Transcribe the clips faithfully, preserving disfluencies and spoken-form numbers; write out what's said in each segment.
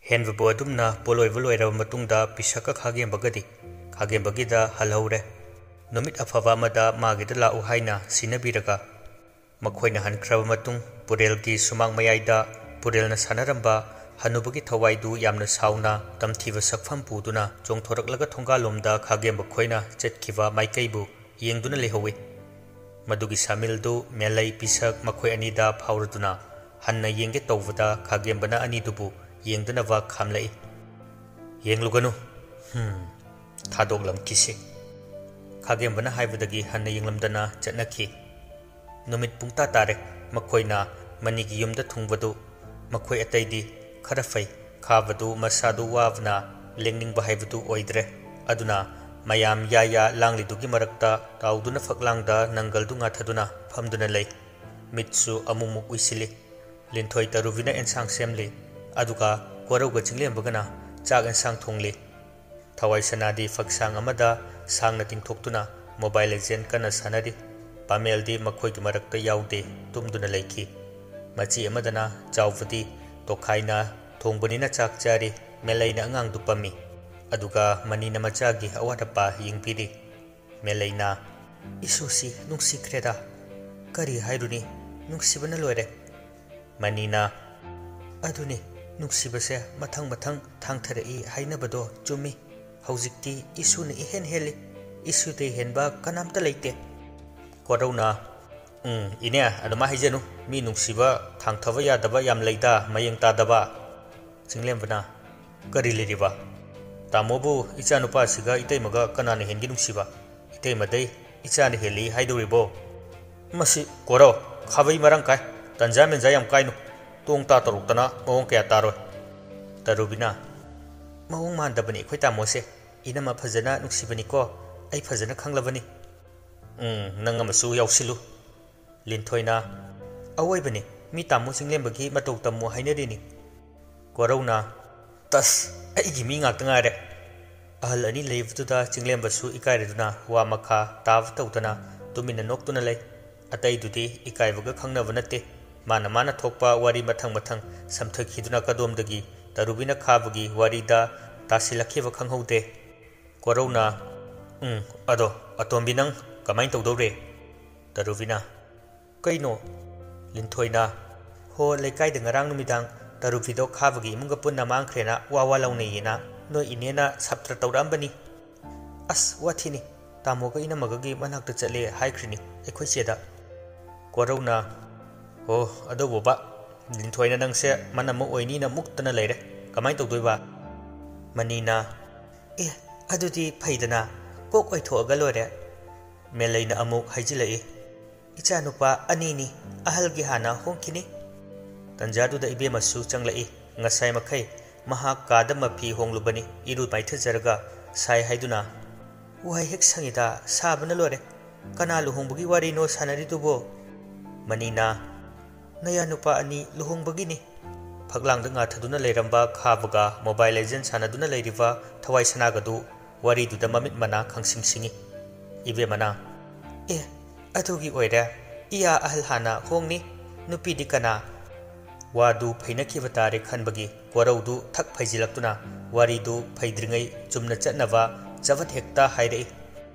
ꯍꯦꯟꯕꯕꯨ ꯑꯗꯨꯝꯅ ꯄꯣꯠꯂꯣꯏꯕ ꯂꯣꯏꯔꯕ ꯃꯇꯨꯡꯗ ꯄꯤꯁꯛꯀ ꯈꯥꯒꯦꯝꯕꯒꯗꯤ ꯈꯥꯒꯦꯝꯕꯒꯤꯗ ꯍꯜꯍꯧꯔꯦ꯫ ꯅꯨꯃꯤꯠ ꯑꯐꯕ ꯑꯃꯗ ꯃꯥꯒꯤꯗ ꯂꯥꯛꯎ ꯍꯥꯏꯅ ꯁꯤꯟꯅꯕꯤꯔꯒ ꯃꯈꯣꯏꯅ ꯍꯟꯈ꯭ꯔꯕ ꯃꯇꯨꯡ ꯄꯨꯔꯦꯜꯒꯤ ꯁꯨꯃꯥꯡ ꯃꯌꯥꯏꯗ ꯄꯨꯔꯦꯜꯅ ꯁꯥꯟꯅꯔꯝꯕ ꯍꯅꯨꯕꯒꯤ ꯊꯋꯥꯏꯗꯨ ꯌꯥꯝꯅ ꯁꯥꯎꯅ ꯇꯝꯊꯤꯕ ꯁꯛꯐꯝ ꯄꯨꯗꯨꯅ ꯆꯣꯡꯊꯣꯔꯛꯂꯒ ꯊꯣꯡꯒꯥꯜꯂꯣꯝꯗ ꯈꯥꯒꯦꯝꯕ ꯈꯣꯏꯅ ꯆꯠꯈꯤꯕ ꯃꯥꯏꯀꯩꯕꯨ ꯌꯦꯡꯗꯨꯅ ꯂꯩꯍꯧꯏ꯫ ꯃꯗꯨꯒꯤ ꯁꯥꯃꯤꯜꯗꯨ ꯃꯦꯂꯩ ꯄꯤꯁꯛ ꯃꯈꯣꯏ ꯑꯅꯤꯗ ꯐꯥꯎꯔꯗꯨꯅ ꯍꯟꯅ ꯌꯦꯡꯒꯦ ꯇꯧꯕꯗ ꯈꯥꯒꯦꯝꯕꯅ ꯑꯅꯤꯗꯨꯕꯨ ꯌꯦꯡꯗꯅꯕ ꯈꯥꯝꯂꯛꯏ꯫ "ꯌꯦꯡꯂꯨꯒꯅꯨ꯫ ꯍꯨꯝ, ꯊꯥꯗꯣꯛꯂꯝꯈꯤꯁꯤ꯫" ꯈꯥꯒꯦꯝꯕꯅ ꯍꯥꯏꯕꯗꯒꯤ ꯍꯟꯅ ꯌꯦꯡꯂꯝꯗꯅ ꯆꯠꯅꯈꯤ꯫ ꯅꯨꯃꯤꯠ ꯄꯨꯡꯇꯥ ꯇꯥꯔꯦ꯫ ꯃꯈꯣꯏꯅ ꯃꯅꯤꯒꯤ ꯌꯨꯝꯗ ꯊꯨꯡꯕꯗꯨ꯫ ꯃꯈꯣꯏ ꯑꯇꯩꯗꯤ ꯈꯔ ꯐꯩ꯫ ꯈꯥꯕꯗꯨ ꯃꯁꯥꯗꯨ ꯋꯥꯕꯅ ꯂꯦꯡꯅꯤꯡꯕ ꯍꯥꯏꯕꯗꯨ ꯑꯣꯏꯗ꯭ꯔꯦ꯫ ꯑꯗꯨꯅ ꯃꯌꯥꯝ ꯌꯥ ꯌꯥ ꯂꯥꯡꯂꯤꯗꯨꯒꯤ ꯃꯔꯛꯇ ꯇꯥꯎꯗꯨꯅ ꯐꯛꯂꯥꯡꯗ ꯅꯪꯒꯜꯗꯨ ꯉꯥꯊꯗꯨꯅ ꯐꯝꯗꯨꯅ ꯂꯩ꯫ ꯃꯤꯠꯁꯨ ꯑꯃꯨꯛꯃꯨꯛ ꯎꯏꯁꯤꯜꯂꯤ꯫ ꯂꯤꯟꯊꯣꯏ ꯇꯔꯨꯕꯤꯅ ꯑꯦꯟꯁꯥꯡ ꯁꯦꯝꯂꯤ꯫ ꯑꯗꯨꯒ ꯀꯣꯔꯧꯒ ꯆꯤꯡꯂꯦꯝꯕꯒꯅ ꯆꯥꯛ ꯑꯦꯟꯁꯥꯡ ꯊꯣꯡꯂꯤ꯫ ꯊꯋꯥꯏ ꯁꯅꯥꯗꯤ ꯐꯛꯁꯥꯡ ꯑꯃꯗ ꯁꯥꯡꯅ ꯇꯤꯡꯊꯣꯛꯇꯨꯅ Mobile Legend ꯀꯟꯅ ꯁꯥꯟꯅꯔꯤ꯫ ꯄꯥꯃꯦꯜꯗꯤ ꯃꯈꯣꯏꯒꯤ ꯃꯔꯛꯇ ꯌꯥꯎꯗꯦ, ꯇꯨꯝꯗꯨꯅ ꯂꯩꯈꯤ꯫ ꯃꯆꯤ ꯑꯃꯗꯅ ꯆꯥꯎꯕꯗꯤ ꯇꯣꯈꯥꯏꯅ ꯊꯣꯡꯕꯅꯤꯅ ꯆꯥꯛ ꯆꯥꯔꯤ꯫ ꯃꯦꯂꯩꯅ ꯑꯉꯥꯡꯗꯨ ꯄꯝꯃꯤ꯫ ꯑꯗꯨꯒ ꯃꯅꯤꯅ ꯃꯆꯥꯒꯤ ꯑꯋꯥꯠ ꯑꯄꯥ ꯌꯦꯡꯕꯤꯔꯤ꯫ ꯃꯦꯂꯩꯅ, "ꯏꯁꯨꯁꯤ ꯅꯨꯡꯁꯤꯈ꯭ꯔꯦꯗ꯫ ꯀꯔꯤ ꯍꯥꯏꯔꯨꯅꯤ, ꯅꯨꯡꯁꯤꯕꯅ ꯂꯣꯏꯔꯦ꯫" ꯃꯅꯤꯅ, "ꯑꯗꯨꯅꯤ, ꯅꯨꯡꯁꯤꯕꯁꯦ ꯃꯊꯪ ꯃꯊꯪ ꯊꯥꯡꯊꯔꯛꯏ ꯍꯥꯏꯅꯕꯗꯣ ꯆꯨꯝꯃꯤ꯫ ꯍꯧꯖꯤꯛꯇꯤ ꯏꯁꯨꯅ ꯏꯍꯦꯟ ꯍꯦꯜꯂꯤ꯫ ꯏꯁꯨꯗꯩ ꯍꯦꯟꯕ ꯀꯅꯥꯝꯇ ꯂꯩꯇꯦ꯫" ꯀꯣꯔꯧꯅ, "ꯎꯝ, ꯏꯅꯦ, ꯑꯗꯨꯃꯥꯏ ꯍꯥꯏꯖꯅꯨ꯫ ꯃꯤ ꯅꯨꯡꯁꯤꯕ ꯊꯥꯡꯊꯕ ꯌꯥꯗꯕ ꯌꯥꯝ ꯂꯩꯗ, ꯃꯌꯦꯡ ꯇꯥꯗꯕ꯫" ꯆꯤꯡꯂꯦꯝꯕꯅ, "ꯀꯔꯤ ꯂꯩꯔꯤꯕ? ꯇꯥꯃꯣꯕꯨ ꯏꯆꯥꯅꯨꯄꯥꯁꯤꯒ ꯏꯇꯩꯃꯒ ꯀꯅꯥꯅ ꯍꯦꯟꯒꯦ ꯅꯨꯡꯁꯤꯕ? ꯏꯇꯩꯃꯗꯩ ꯏꯆꯥꯅ ꯍꯦꯜꯂꯤ ꯍꯥꯏꯗꯧꯔꯤꯕꯣ?" "ꯃꯁꯤ ꯀꯣꯔꯧ, ꯈꯥꯕꯩ ꯃꯔꯥꯡ ꯀꯥꯏ꯫ ꯇꯟꯖꯥ ꯃꯦꯟꯖꯥ ꯌꯥꯝ ꯀꯥꯏꯅꯨ꯫ ꯇꯣꯡ ꯇꯥ ꯇꯧꯔꯛꯇꯅ ꯃꯑꯣꯡ ꯀꯌꯥ ꯇꯥꯔꯣꯏ꯫" ꯇꯔꯨꯕꯤꯅ, "ꯃꯑꯣꯡ ꯃꯥꯟꯗꯕꯅꯤ ꯑꯩꯈꯣꯏ ꯇꯥꯃꯣꯁꯦ꯫ ꯏꯅꯝꯃ ꯐꯖꯅ ꯅꯨꯡꯁꯤꯕꯅꯤꯀꯣ꯫ ꯑꯩ ꯐꯖꯅ ꯈꯪꯂꯕꯅꯤ꯫" "ꯎꯝ, ꯅꯪ ꯑꯃꯁꯨ ꯌꯥꯎꯁꯤꯜꯂꯨ꯫" ꯂꯤꯟꯊꯣꯏꯅ, "ꯑꯋꯣꯏꯕꯅꯤ, ꯃꯤ ꯇꯥꯃꯣ ꯆꯤꯡꯂꯦꯝꯕꯒꯤ ꯃꯇꯧ ꯇꯝꯃꯨ ꯍꯥꯏꯅꯔꯤꯅꯤ꯫" ꯀꯣꯔꯧꯅ, "ꯇꯁ, ꯑꯩꯒꯤ ꯃꯤ ꯉꯥꯛꯇ ꯉꯥꯏꯔꯦ꯫" ꯑꯍꯜ ꯑꯅꯤ ꯂꯩꯕꯗꯨꯗ ꯆꯤꯡꯂꯦꯝꯕꯁꯨ ꯏꯀꯥꯏꯔꯗꯨꯅ ꯋꯥ ꯃꯈꯥ ꯇꯥꯕ ꯇꯧꯗꯅ ꯇꯨꯃꯤꯟꯅ ꯅꯣꯛꯇꯨꯅ ꯂꯩ꯫ ꯑꯇꯩꯗꯨꯗꯤ ꯏꯀꯥꯏꯕꯒ ꯈꯪꯅꯕ ꯅꯠꯇꯦ꯫ ꯃꯥꯅ ꯃꯥꯅ ꯊꯣꯛꯄ ꯋꯥꯔꯤ ꯃꯊꯪ ꯃꯊꯪ ꯁꯝꯊꯈꯤꯗꯨꯅ ꯀꯗꯣꯝꯗꯒꯤ ꯇꯔꯨꯕꯤꯅ ꯈꯥꯕꯒꯤ ꯋꯥꯔꯤꯗ ꯇꯥꯁꯤꯜꯂꯛꯈꯤꯕ ꯈꯪꯍꯧꯗꯦ꯫ ꯀꯣꯔꯧꯅ, "ꯎꯝ, ꯑꯗꯣ ꯑꯇꯣꯝꯕꯤ ꯅꯪ ꯀꯃꯥꯏꯅ ꯇꯧꯗꯧꯔꯦ?" ꯇꯔꯨꯕꯤꯅ, "ꯀꯩꯅꯣ?" ꯂꯤꯟꯊꯣꯏꯅ, "ꯍꯣ, ꯂꯩꯀꯥꯏꯗ ꯉꯔꯥꯡ ꯅꯨꯃꯤꯗꯥꯡ ꯇꯔꯨꯕꯤꯗꯣ ꯈꯥꯕꯒꯤ ꯏꯃꯨꯡꯒ ꯄꯨꯟꯅ ꯃꯥꯡꯈ꯭ꯔꯦꯅ ꯋꯥ ꯋꯥ ꯂꯥꯎꯅꯩꯌꯦꯅ ꯅꯣꯏ ꯏꯅꯦꯅ ꯁꯞꯇ꯭ꯔ ꯇꯧꯔꯛꯑꯝꯕꯅꯤ꯫ ꯑꯁ, ꯋꯥꯊꯤꯅꯤ꯫ ꯇꯥꯃꯣꯒ ꯏꯅꯝꯃꯒꯒꯤ ꯃꯅꯥꯛꯇ ꯆꯠꯂꯦ ꯍꯥꯏꯈ꯭ꯔꯤꯅꯤ ꯑꯩꯈꯣꯏ ꯆꯦꯗ꯫" ꯀꯣꯔꯧꯅ, "ꯑꯣ, ꯑꯗꯨꯕꯨꯕ, ꯂꯤꯟꯊꯣꯏꯅ ꯅꯪꯁꯦ ꯃꯅꯝ ꯑꯃ ꯑꯣꯏꯅꯤꯅ ꯃꯨꯛꯇꯅ ꯂꯩꯔꯦ꯫ ꯀꯃꯥꯏꯅ ꯇꯧꯗꯣꯏꯕ?" ꯃꯅꯤꯅ, "ꯑꯦ, ꯑꯗꯨꯗꯤ ꯐꯩꯗꯅ, ꯀꯣꯛ ꯑꯣꯏꯊꯣꯛꯑꯒ ꯂꯣꯏꯔꯦ꯫" ꯃꯦꯂꯩꯅ ꯑꯃꯨꯛ ꯍꯥꯏꯖꯤꯜꯂꯛꯏ, "ꯏꯆꯥꯅꯨꯄꯥ ꯑꯅꯤꯅꯤ, ꯑꯍꯜꯒꯤ ꯍꯥꯟꯅ ꯍꯣꯡꯈꯤꯅꯤ꯫" ꯇꯟꯖꯥꯗꯨꯗ ꯏꯕꯦꯝꯃꯁꯨ ꯆꯪꯂꯛꯏ꯫ ꯉꯁꯥꯏ ꯃꯈꯩ ꯃꯍꯥꯛ ꯀꯥꯗ ꯃꯐꯤ ꯍꯣꯡꯂꯨꯕꯅꯤ, ꯏꯔꯨ ꯃꯥꯏꯊꯖꯔꯒ ꯁꯥꯏ ꯍꯥꯏꯗꯨꯅ, "ꯋꯥꯏ ꯍꯦꯛ ꯁꯪꯉꯤꯗ, ꯁꯥꯕꯅ ꯂꯣꯏꯔꯦ꯫ ꯀꯅꯥ ꯂꯨꯍꯣꯡꯕꯒꯤ ꯋꯥꯔꯤꯅꯣ ꯁꯥꯟꯅꯔꯤꯗꯨꯕꯣ?" ꯃꯅꯤꯅ, "ꯅꯌꯥ ꯅꯨꯄꯥ ꯑꯅꯤ ꯂꯨꯍꯣꯡꯕꯒꯤꯅꯤ꯫" ꯐꯛꯂꯥꯡꯗ ꯉꯥꯊꯗꯨꯅ ꯂꯩꯔꯝꯕ ꯈꯥꯕꯒ ꯃꯣꯕꯥꯏꯜ ꯂꯦꯖꯦꯟ ꯁꯥꯟꯅꯗꯨꯅ ꯂꯩꯔꯤꯕ ꯊꯋꯥꯏ ꯁꯅꯥꯒꯗꯨ ꯋꯥꯔꯤꯗꯨꯗ ꯃꯃꯤꯠ ꯃꯅꯥ ꯈꯪꯁꯤꯡ ꯁꯤꯡꯏ꯫ ꯏꯕꯦꯝꯃꯅ, "ꯑꯦ, ꯑꯗꯨꯒꯤ ꯑꯣꯏꯔꯦ, ꯏꯌꯥ ꯑꯍꯜ ꯍꯥꯟꯅ ꯍꯣꯡꯅꯤ, ꯅꯨꯄꯤꯗꯤ ꯀꯅꯥ?" ꯋꯥꯗꯨ ꯐꯩꯅꯈꯤꯕ ꯇꯥꯔꯦ ꯈꯟꯕꯒꯤ ꯀꯣꯔꯧꯗꯨ ꯊꯛ ꯐꯩꯖꯤꯜꯂꯛꯇꯨꯅ ꯋꯥꯔꯤꯗꯨ ꯐꯩꯗ꯭ꯔꯤꯉꯩ ꯆꯨꯝꯅ ꯆꯠꯅꯕ ꯆꯕꯠ ꯍꯦꯛꯇ ꯍꯥꯏꯔꯛꯏ꯫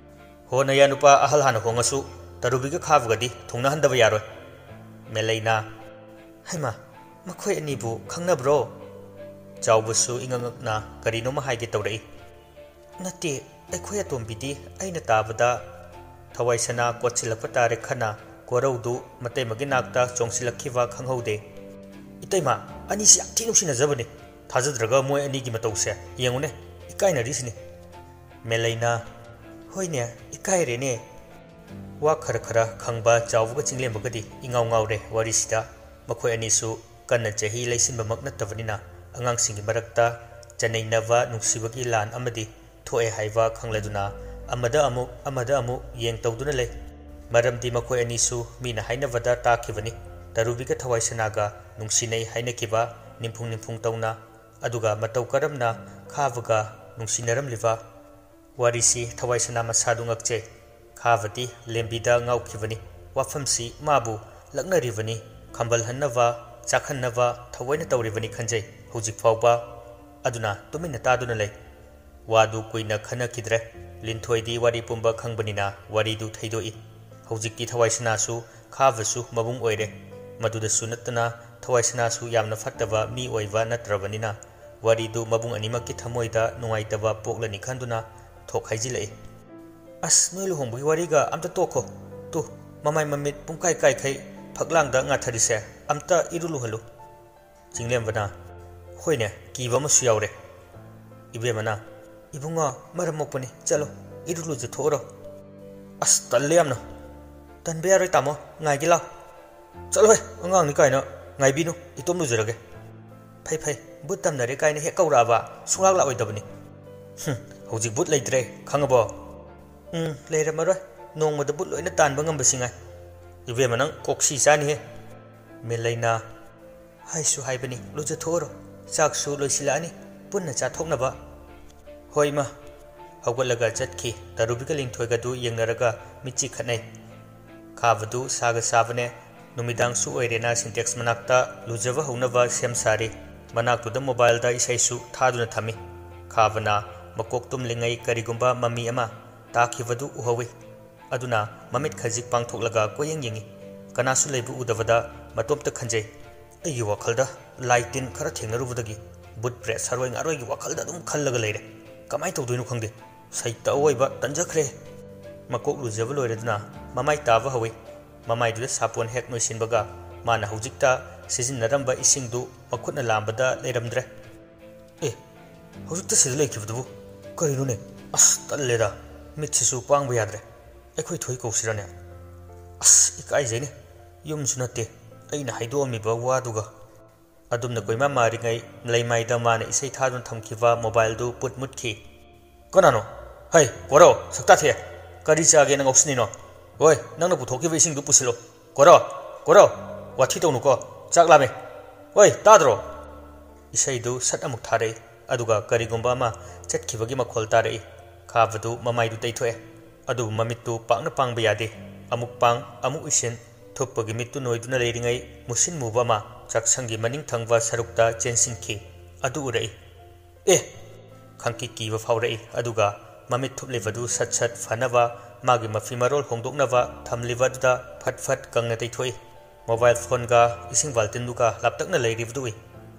"ꯍꯣ, ꯅꯌꯥ ꯅꯨꯄꯥ ꯑꯍꯜ ꯍꯥꯟꯅ ꯍꯣꯡꯉꯁꯨ ꯇꯔꯨꯕꯤꯒ ꯈꯥꯕꯒꯗꯤ ꯊꯨꯡꯅꯍꯟꯗꯕ ꯌꯥꯔꯣꯏ꯫" ꯃꯦꯂꯩꯅ, "ꯍꯩꯃꯥ, ꯃꯈꯣꯏ ꯑꯅꯤꯕꯨ ꯈꯪꯅꯕ꯭ꯔꯣ?" ꯆꯥꯎꯕꯁꯨ ꯏꯉꯛ ꯉꯛꯅ ꯀꯔꯤꯅꯣꯃ ꯍꯥꯏꯒꯦ ꯇꯧꯔꯛꯏ꯫ "ꯅꯠꯇꯦ, ꯑꯩꯈꯣꯏ ꯑꯇꯣꯝꯕꯤꯗꯤ ꯑꯩꯅ ꯇꯥꯕꯗ꯫" ꯊꯋꯥꯏ ꯁꯅꯥ ꯀꯣꯠꯁꯤꯜꯂꯛꯄ ꯇꯥꯔꯦ ꯈꯟꯅ ꯀꯣꯔꯧꯗꯨ ꯃꯇꯩꯃꯒꯤ ꯅꯥꯛꯇ ꯆꯣꯡꯁꯤꯜꯂꯛꯈꯤꯕ ꯈꯪꯍꯧꯗꯦ꯫ "ꯏꯇꯩꯃ, ꯑꯅꯤꯁꯤ ꯌꯥꯝ ꯊꯤ ꯅꯨꯡꯁꯤꯅꯖꯕꯅꯤ꯫ ꯊꯥꯖꯗ꯭ꯔꯒ ꯃꯣꯏ ꯑꯅꯤꯒꯤ ꯃꯇꯧꯁꯦ ꯌꯦꯡꯉꯨꯅꯦ, ꯏꯀꯥꯏꯅꯔꯤꯁꯤꯅꯤ꯫" ꯃꯦꯂꯩꯅ, "ꯍꯣꯏꯅꯦ, ꯏꯀꯥꯏꯔꯦꯅꯦ꯫" ꯋꯥ ꯈꯔ ꯈꯔ ꯈꯪꯕ ꯆꯥꯎꯕꯒ ꯆꯤꯡꯂꯦꯝꯕꯒꯗꯤ ꯏꯉꯥꯎ ꯉꯥꯎꯔꯦ ꯋꯥꯔꯤꯁꯤꯗ꯫ ꯃꯈꯣꯏ ꯑꯅꯤꯁꯨ ꯀꯟꯅ ꯆꯍꯤ ꯂꯩꯁꯤꯟꯕꯃꯛ ꯅꯠꯇꯕꯅꯤꯅ ꯑꯉꯥꯡꯁꯤꯡꯒꯤ ꯃꯔꯛꯇ ꯆꯅꯩꯅꯕ, ꯅꯨꯡꯁꯤꯕꯒꯤ ꯂꯥꯟ ꯑꯃꯗꯤ ꯊꯣꯛꯑꯦ ꯍꯥꯏꯕ ꯈꯪꯂꯗꯨꯅ ꯑꯃꯗ ꯑꯃꯨꯛ ꯑꯃꯗ ꯑꯃꯨꯛ ꯌꯦꯡ ꯇꯧꯗꯨꯅ ꯂꯩ꯫ ꯃꯔꯝꯗꯤ ꯃꯈꯣꯏ ꯑꯅꯤꯁꯨ ꯃꯤꯅ ꯍꯥꯏꯅꯕꯗ ꯇꯥꯈꯤꯕꯅꯤ, ꯇꯔꯨꯕꯤꯒ ꯊꯋꯥꯏꯁꯅꯥꯒ ꯅꯨꯡꯁꯤꯅꯩ ꯍꯥꯏꯅꯈꯤꯕ ꯅꯤꯝꯐꯨꯡ ꯅꯤꯝꯐꯨꯡ ꯇꯧꯅ꯫ ꯑꯗꯨꯒ ꯃꯇꯧ ꯀꯔꯝꯅ ꯈꯥꯕꯒ ꯅꯨꯡꯁꯤꯅꯔꯝꯂꯤꯕ? ꯋꯥꯔꯤꯁꯤ ꯊꯋꯥꯏꯁꯅꯥ ꯃꯁꯥꯗꯨ ꯉꯛꯆꯩ꯫ ꯈꯥꯕꯗꯤ ꯂꯦꯝꯕꯤꯗ ꯉꯥꯎꯈꯤꯕꯅꯤ꯫ ꯋꯥꯐꯝꯁꯤ ꯃꯥꯕꯨ ꯂꯛꯅꯔꯤꯕꯅꯤ, ꯈꯝꯕꯜꯍꯟꯅꯕ, ꯆꯥꯛꯍꯟꯅꯕ ꯊꯑꯣꯏꯅ ꯇꯧꯔꯤꯕꯅꯤ ꯈꯟꯖꯩ꯫ ꯍꯧꯖꯤꯛ ꯐꯥꯎꯕ ꯑꯗꯨꯅ ꯇꯨꯃꯤꯟꯅ ꯇꯥꯗꯨꯅ ꯂꯩ꯫ ꯋꯥꯗꯨ ꯀꯨꯏꯅ ꯈꯟꯅꯈꯤꯗ꯭ꯔꯦ꯫ ꯂꯤꯟꯊꯣꯏꯗꯤ ꯋꯥꯔꯤ ꯄꯨꯝꯕ ꯈꯪꯕꯅꯤꯅ ꯋꯥꯔꯤꯗꯨ ꯊꯩꯗꯣꯛꯏ꯫ ꯍꯧꯖꯤꯛꯇꯤ ꯊꯋꯥꯏꯁꯅꯥꯁꯨ ꯈꯥꯕꯁꯨ ꯃꯕꯨꯡ ꯑꯣꯏꯔꯦ꯫ ꯃꯗꯨꯗꯁꯨ ꯅꯠꯇꯅ ꯊꯋꯥꯏꯁꯅꯥꯁꯨ ꯌꯥꯝꯅ ꯐꯠꯇꯕ ꯃꯤ ꯑꯣꯏꯕ ꯅꯠꯇ꯭ꯔꯕꯅꯤꯅ ꯋꯥꯔꯤꯗꯨ ꯃꯕꯨꯡ ꯑꯅꯤꯃꯛꯀꯤ ꯊꯃꯣꯏꯗ ꯅꯨꯡꯉꯥꯏꯇꯕ ꯄꯣꯛꯂꯅꯤ ꯈꯟꯗꯨꯅ ꯊꯣꯛ ꯍꯥꯏꯖꯤꯜꯂꯛꯏ꯫ "ꯑꯁ, ꯅꯣꯏ ꯂꯨꯍꯣꯡꯕꯒꯤ ꯋꯥꯔꯤꯒ ꯑꯝꯇ ꯇꯣꯛꯈꯣ꯫ ꯇꯨ, ꯃꯃꯥꯏ ꯃꯃꯤꯠ ꯄꯨꯡꯀꯥꯏ ꯀꯥꯏꯈꯩ ꯐꯛꯂꯥꯡꯗ ꯉꯥꯊꯔꯤꯁꯦ ꯑꯝꯇ ꯏꯔꯨ ꯂꯨꯍꯜꯂꯨ꯫" ꯆꯤꯡꯂꯦꯝꯕꯅ, "ꯍꯣꯏꯅꯦ, ꯀꯤꯕ ꯑꯃꯁꯨ ꯌꯥꯎꯔꯦ꯫" ꯏꯕꯦꯝꯃꯅ, "ꯏꯕꯨꯡꯉꯣ, ꯃꯔꯝ ꯃꯣꯛꯄꯅꯤ, ꯆꯠꯂꯣ, ꯏꯔꯨ ꯂꯨꯖꯊꯣꯛꯎꯔꯣ꯫" "ꯑꯁ, ꯇꯜꯂꯦ ꯌꯥꯝꯅ꯫" "ꯇꯟꯕ ꯌꯥꯔꯣꯏ ꯇꯥꯃꯣ, ꯉꯥꯏꯒꯦ ꯂꯥꯎ꯫" "ꯆꯠꯂꯣꯍꯦ, ꯑꯉꯥꯡꯅꯤ ꯀꯥꯏꯅ, ꯉꯥꯏꯕꯤꯅꯨ, ꯏꯇꯣꯝ ꯂꯨꯖꯔꯒꯦ꯫" "ꯐꯩ ꯐꯩ, ꯕꯨꯠ ꯇꯝꯅꯔꯦ ꯀꯥꯏꯅ ꯍꯦꯛ ꯀꯧꯔꯛꯑꯕ ꯁꯨꯡꯂꯥꯛ ꯂꯥꯛꯑꯣꯏꯗꯕꯅꯤ꯫" "ꯍꯨꯝ, ꯍꯧꯖꯤꯛ ꯕꯨꯠ ꯂꯩꯇ꯭ꯔꯦ, ꯈꯪꯉꯕꯣ?" "ꯎꯝ, ꯂꯩꯔꯝꯃꯔꯣꯏ, ꯅꯣꯡꯃꯗ ꯕꯨꯠ ꯂꯣꯏꯅ ꯇꯥꯟꯕ ꯉꯝꯕꯁꯤ ꯉꯥꯏ꯫" "ꯏꯕꯦꯝꯃ, ꯅꯪ ꯀꯣꯛꯁꯤ ꯆꯥꯅꯤꯍꯦ꯫" ꯃꯦꯂꯩꯅ, "ꯍꯥꯏꯁꯨ ꯍꯥꯏꯕꯅꯤ, ꯂꯨꯖꯊꯣꯛꯎꯔꯣ, ꯆꯥꯛꯁꯨ ꯂꯣꯏꯁꯤꯜꯂꯛꯑꯅꯤ, ꯄꯨꯟꯅ ꯆꯥꯊꯣꯛꯅꯕ꯫" "ꯍꯣꯏ, ꯏꯃꯥ꯫" ꯍꯧꯒꯠꯂꯒ ꯆꯠꯈꯤ꯫ ꯇꯔꯨꯕꯤꯒ ꯂꯤꯟꯊꯣꯏꯒꯗꯨ ꯌꯦꯡꯅꯔꯒ ꯃꯤꯠꯆꯤ ꯈꯠꯅꯩ꯫ ꯈꯥꯕꯗꯨ ꯁꯥꯒ ꯁꯥꯕꯅꯦ꯫ ꯅꯨꯃꯤꯗꯥꯡꯁꯨ ꯑꯣꯏꯔꯦꯅ ꯁꯤꯟꯇꯦꯛꯁ ꯃꯅꯥꯛꯇ ꯂꯨꯖꯕ ꯍꯧꯅꯕ ꯁꯦꯝ ꯁꯥꯔꯤ꯫ ꯃꯅꯥꯛꯇꯨꯗ ꯃꯣꯕꯥꯏꯜꯗ ꯏꯁꯩꯁꯨ ꯊꯥꯗꯨꯅ ꯊꯝꯃꯤ꯫ ꯈꯥꯕꯅ ꯃꯀꯣꯛ ꯇꯨꯝꯂꯤꯉꯩ ꯀꯔꯤꯒꯨꯝꯕ ꯃꯃꯤ ꯑꯃ ꯇꯥꯈꯤꯕꯗꯨ ꯎꯍꯧꯏ꯫ ꯑꯗꯨꯅ ꯃꯃꯤꯠ ꯈꯖꯤꯛ ꯄꯥꯡꯊꯣꯛꯂꯒ ꯀꯣꯏꯌꯦꯡ ꯌꯦꯡꯏ꯫ ꯀꯅꯥꯁꯨ ꯂꯩꯕ ꯎꯗꯕꯗ ꯃꯇꯣꯝꯇ ꯈꯟꯖꯩ, "ꯑꯩꯒꯤ ꯋꯥꯈꯜꯗ ꯂꯥꯏ ꯇꯤꯟ ꯈꯔ ꯊꯦꯡꯅꯔꯨꯕꯗꯒꯤ ꯕꯨꯠ ꯄ꯭ꯔꯦꯠ ꯁꯔꯣꯏ ꯉꯥꯔꯣꯏꯒꯤ ꯋꯥꯈꯜꯗ ꯑꯗꯨꯝ ꯈꯜꯂꯒ ꯂꯩꯔꯦ꯫ ꯀꯃꯥꯏꯅ ꯇꯧꯗꯣꯏꯅꯣ ꯈꯪꯗꯦ꯫ ꯁꯩꯇ ꯑꯑꯣꯏꯕ ꯇꯟꯖꯈ꯭ꯔꯦ꯫" ꯃꯀꯣꯛ ꯂꯨꯖꯕ ꯂꯣꯏꯔꯗꯨꯅ ꯃꯃꯥꯏ ꯇꯥꯕ ꯍꯧꯏ꯫ ꯃꯃꯥꯏꯗꯨꯗ ꯁꯥꯄꯣꯟ ꯍꯦꯛ ꯅꯣꯏꯁꯤꯟꯕꯒ ꯃꯥꯅ ꯍꯧꯖꯤꯛꯇ ꯁꯤꯖꯤꯟꯅꯔꯝꯕ ꯏꯁꯤꯡꯗꯨ ꯃꯈꯨꯠꯅ ꯂꯥꯝꯕꯗ ꯂꯩꯔꯝꯗ꯭ꯔꯦ꯫ "ꯑꯦ, ꯍꯧꯖꯤꯛꯇ ꯁꯤꯗ ꯂꯩꯈꯤꯕꯗꯨꯕꯨ ꯀꯔꯤꯅꯣꯅꯦ? ꯑꯁ, ꯇꯜꯂꯦꯗ꯫ ꯃꯤꯠꯁꯤꯁꯨ ꯄꯥꯡꯕ ꯌꯥꯗ꯭ꯔꯦ꯫ ꯑꯩꯈꯣꯏ ꯊꯣꯏ ꯀꯧꯁꯤꯔꯅꯦ? ꯑꯁ, ꯏꯀꯥꯏꯖꯩꯅꯦ꯫ ꯌꯨꯝꯁꯨ ꯅꯠꯇꯦ ꯑꯩꯅ ꯍꯥꯏꯗꯣꯛꯑꯝꯃꯤꯕ ꯋꯥꯗꯨꯒ꯫" ꯑꯗꯨꯝꯅ ꯀꯣꯏꯃꯥ ꯃꯥꯔꯤꯉꯩ ꯂꯩꯃꯥꯏꯗ ꯃꯥꯅ ꯏꯁꯩ ꯊꯥꯗꯨꯅ ꯊꯝꯈꯤꯕ ꯃꯣꯕꯥꯏꯜꯗꯨ ꯄꯨꯠ ꯃꯨꯠꯈꯤ꯫ "ꯀꯅꯥꯅꯣ? ꯍꯩ, ꯀꯣꯔꯧ, ꯁꯛꯇꯥ ꯊꯦ! ꯀꯔꯤ ꯆꯥꯒꯦꯅ ꯉꯥꯎꯁꯤꯟꯅꯤꯅꯣ? ꯍꯣꯏ, ꯅꯪꯅ ꯄꯨꯊꯣꯛꯈꯤꯕ ꯏꯁꯤꯡꯗꯨ ꯄꯨꯁꯤꯜꯂꯣ꯫ ꯀꯣꯔꯧ, ꯀꯣꯔꯧ, ꯋꯥꯊꯤ ꯇꯧꯅꯨꯀꯣ, ꯆꯥꯛ ꯂꯥꯝꯃꯦ꯫ ꯍꯣꯏ, ꯇꯥꯗ꯭ꯔꯣ?" ꯏꯁꯩꯗꯨ ꯁꯠ ꯑꯃꯨꯛ ꯊꯥꯔꯛꯏ, ꯑꯗꯨꯒ ꯀꯔꯤꯒꯨꯝꯕ ꯑꯃ ꯆꯠꯈꯤꯕꯒꯤ ꯃꯈꯣꯜ ꯇꯥꯔꯛꯏ꯫ ꯈꯥꯕꯗꯨ ꯃꯃꯥꯏꯗꯨ ꯇꯩꯊꯣꯛꯑꯦ, ꯑꯗꯨꯕꯨ ꯃꯃꯤꯠꯇꯨ ꯄꯥꯡꯅ ꯄꯥꯡꯕ ꯌꯥꯗꯦ꯫ ꯑꯃꯨꯛ ꯄꯥꯡ, ꯑꯃꯨꯛ ꯎꯏꯁꯤꯟ, ꯊꯨꯞꯄꯒꯤ ꯃꯤꯠꯇꯨ ꯅꯣꯏꯗꯨꯅ ꯂꯩꯔꯤꯉꯩ ꯃꯨꯁꯤꯟ ꯃꯨꯕ ꯑꯃ ꯆꯥꯛꯁꯪꯒꯤ ꯃꯅꯤꯡ ꯊꯪꯕ ꯁꯔꯨꯛꯇ ꯆꯦꯟꯁꯤꯟꯈꯤ꯫ ꯑꯗꯨ ꯎꯔꯛꯏ꯫ "ꯑꯦ!" ꯈꯪꯀꯤ ꯀꯤꯕ ꯐꯥꯎꯔꯛꯏ, ꯑꯗꯨꯒ ꯃꯃꯤꯠ ꯊꯨꯞꯂꯤꯕꯗꯨ ꯁꯠ ꯁꯠ ꯐꯅꯕ ꯃꯥꯒꯤ ꯃꯐꯤ ꯃꯔꯣꯜ ꯍꯣꯡꯗꯣꯛꯅꯕ ꯊꯝꯂꯤꯕ ꯑꯗꯨꯗ ꯐꯠ ꯐꯠ ꯀꯪꯅ ꯇꯩꯊꯣꯛꯏ꯫ ꯃꯣꯕꯥꯏꯜ ꯐꯣꯟꯒ ꯏꯁꯤꯡ ꯕꯥꯜꯇꯤꯟꯗꯨꯒ ꯂꯥꯞꯇꯛꯅ ꯂꯩꯔꯤꯕꯗꯨ ꯎꯏ꯫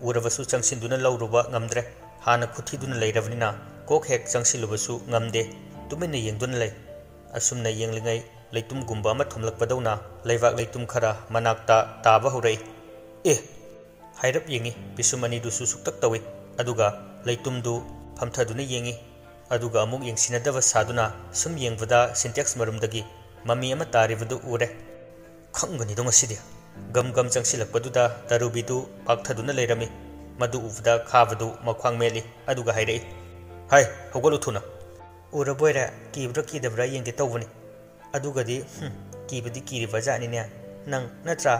ꯎꯔꯕꯁꯨ ꯆꯪꯁꯤꯟꯗꯨꯅ ꯂꯧꯔꯨꯕ ꯉꯝꯗ꯭ꯔꯦ꯫ ꯍꯥꯟꯅ ꯈꯨꯠ ꯊꯤꯗꯨꯅ ꯂꯩꯔꯕꯅꯤꯅ ꯀꯣꯛ ꯍꯦꯛ ꯆꯪꯁꯤꯜꯂꯨꯕꯁꯨ ꯉꯝꯗꯦ꯫ ꯇꯨꯃꯤꯟꯅ ꯌꯦꯡꯗꯨꯅ ꯂꯩ꯫ ꯑꯁꯨꯝꯅ ꯌꯦꯡꯂꯤꯉꯩ ꯂꯩꯇꯨꯝꯒꯨꯝꯕ ꯑꯃ ꯊꯨꯝꯂꯛꯄꯗꯧꯅ ꯂꯩꯕꯥꯛ ꯂꯩꯇꯨꯝ ꯈꯔ ꯃꯅꯥꯛꯇ ꯇꯥꯕ ꯍꯧꯔꯛꯏ꯫ "ꯑꯦ!" ꯍꯥꯏꯔꯞ ꯌꯦꯡꯉꯤ꯫ ꯄꯤꯁꯨꯝ ꯑꯅꯤꯗꯨꯁꯨ ꯁꯨꯛꯇꯛ ꯇꯧꯏ꯫ ꯑꯗꯨꯒ ꯂꯩꯇꯨꯝꯗꯨ ꯐꯝꯊꯗꯨꯅ ꯌꯦꯡꯉꯤ꯫ ꯑꯗꯨꯒ ꯑꯃꯨꯛ ꯌꯦꯡꯁꯤꯟꯅꯗꯕ ꯁꯥꯗꯨꯅ ꯁꯨꯝ ꯌꯦꯡꯕꯗ ꯁꯤꯟꯇꯦꯛꯁ ꯃꯔꯨꯝꯗꯒꯤ ꯃꯃꯤ ꯑꯃ ꯇꯥꯔꯤꯕꯗꯨ ꯎꯔꯦ꯫ "ꯈꯪꯒꯅꯤꯗꯣ ꯉꯁꯤꯗꯤ!" ꯒꯝ ꯒꯝ ꯆꯪꯁꯤꯜꯂꯛꯄꯗꯨꯗ ꯇꯔꯨꯕꯤꯗꯨ ꯄꯥꯛꯊꯗꯨꯅ ꯂꯩꯔꯝꯃꯤ꯫ ꯃꯗꯨ ꯎꯕꯗ ꯈꯥꯕꯗꯨ ꯃꯈ꯭ꯋꯥꯡ ꯃꯦꯠꯂꯤ, ꯑꯗꯨꯒ ꯍꯥꯏꯔꯛꯏ, "ꯍꯥꯏ, ꯍꯧꯒꯠꯂꯨ ꯊꯨꯅ!" "ꯎꯔꯕꯣꯏꯔꯦ, ꯀꯤꯕ꯭ꯔꯥ ꯀꯤꯗꯕ꯭ꯔꯥ ꯌꯦꯡꯒꯦ ꯇꯧꯕꯅꯤ꯫ ꯑꯗꯨꯒꯗꯤ, ꯍꯨꯝ, ꯀꯤꯕꯗꯤ ꯀꯤꯔꯤꯕ ꯖꯥꯠꯅꯤꯅꯦ, ꯅꯪ ꯅꯠꯇ꯭ꯔꯥ?"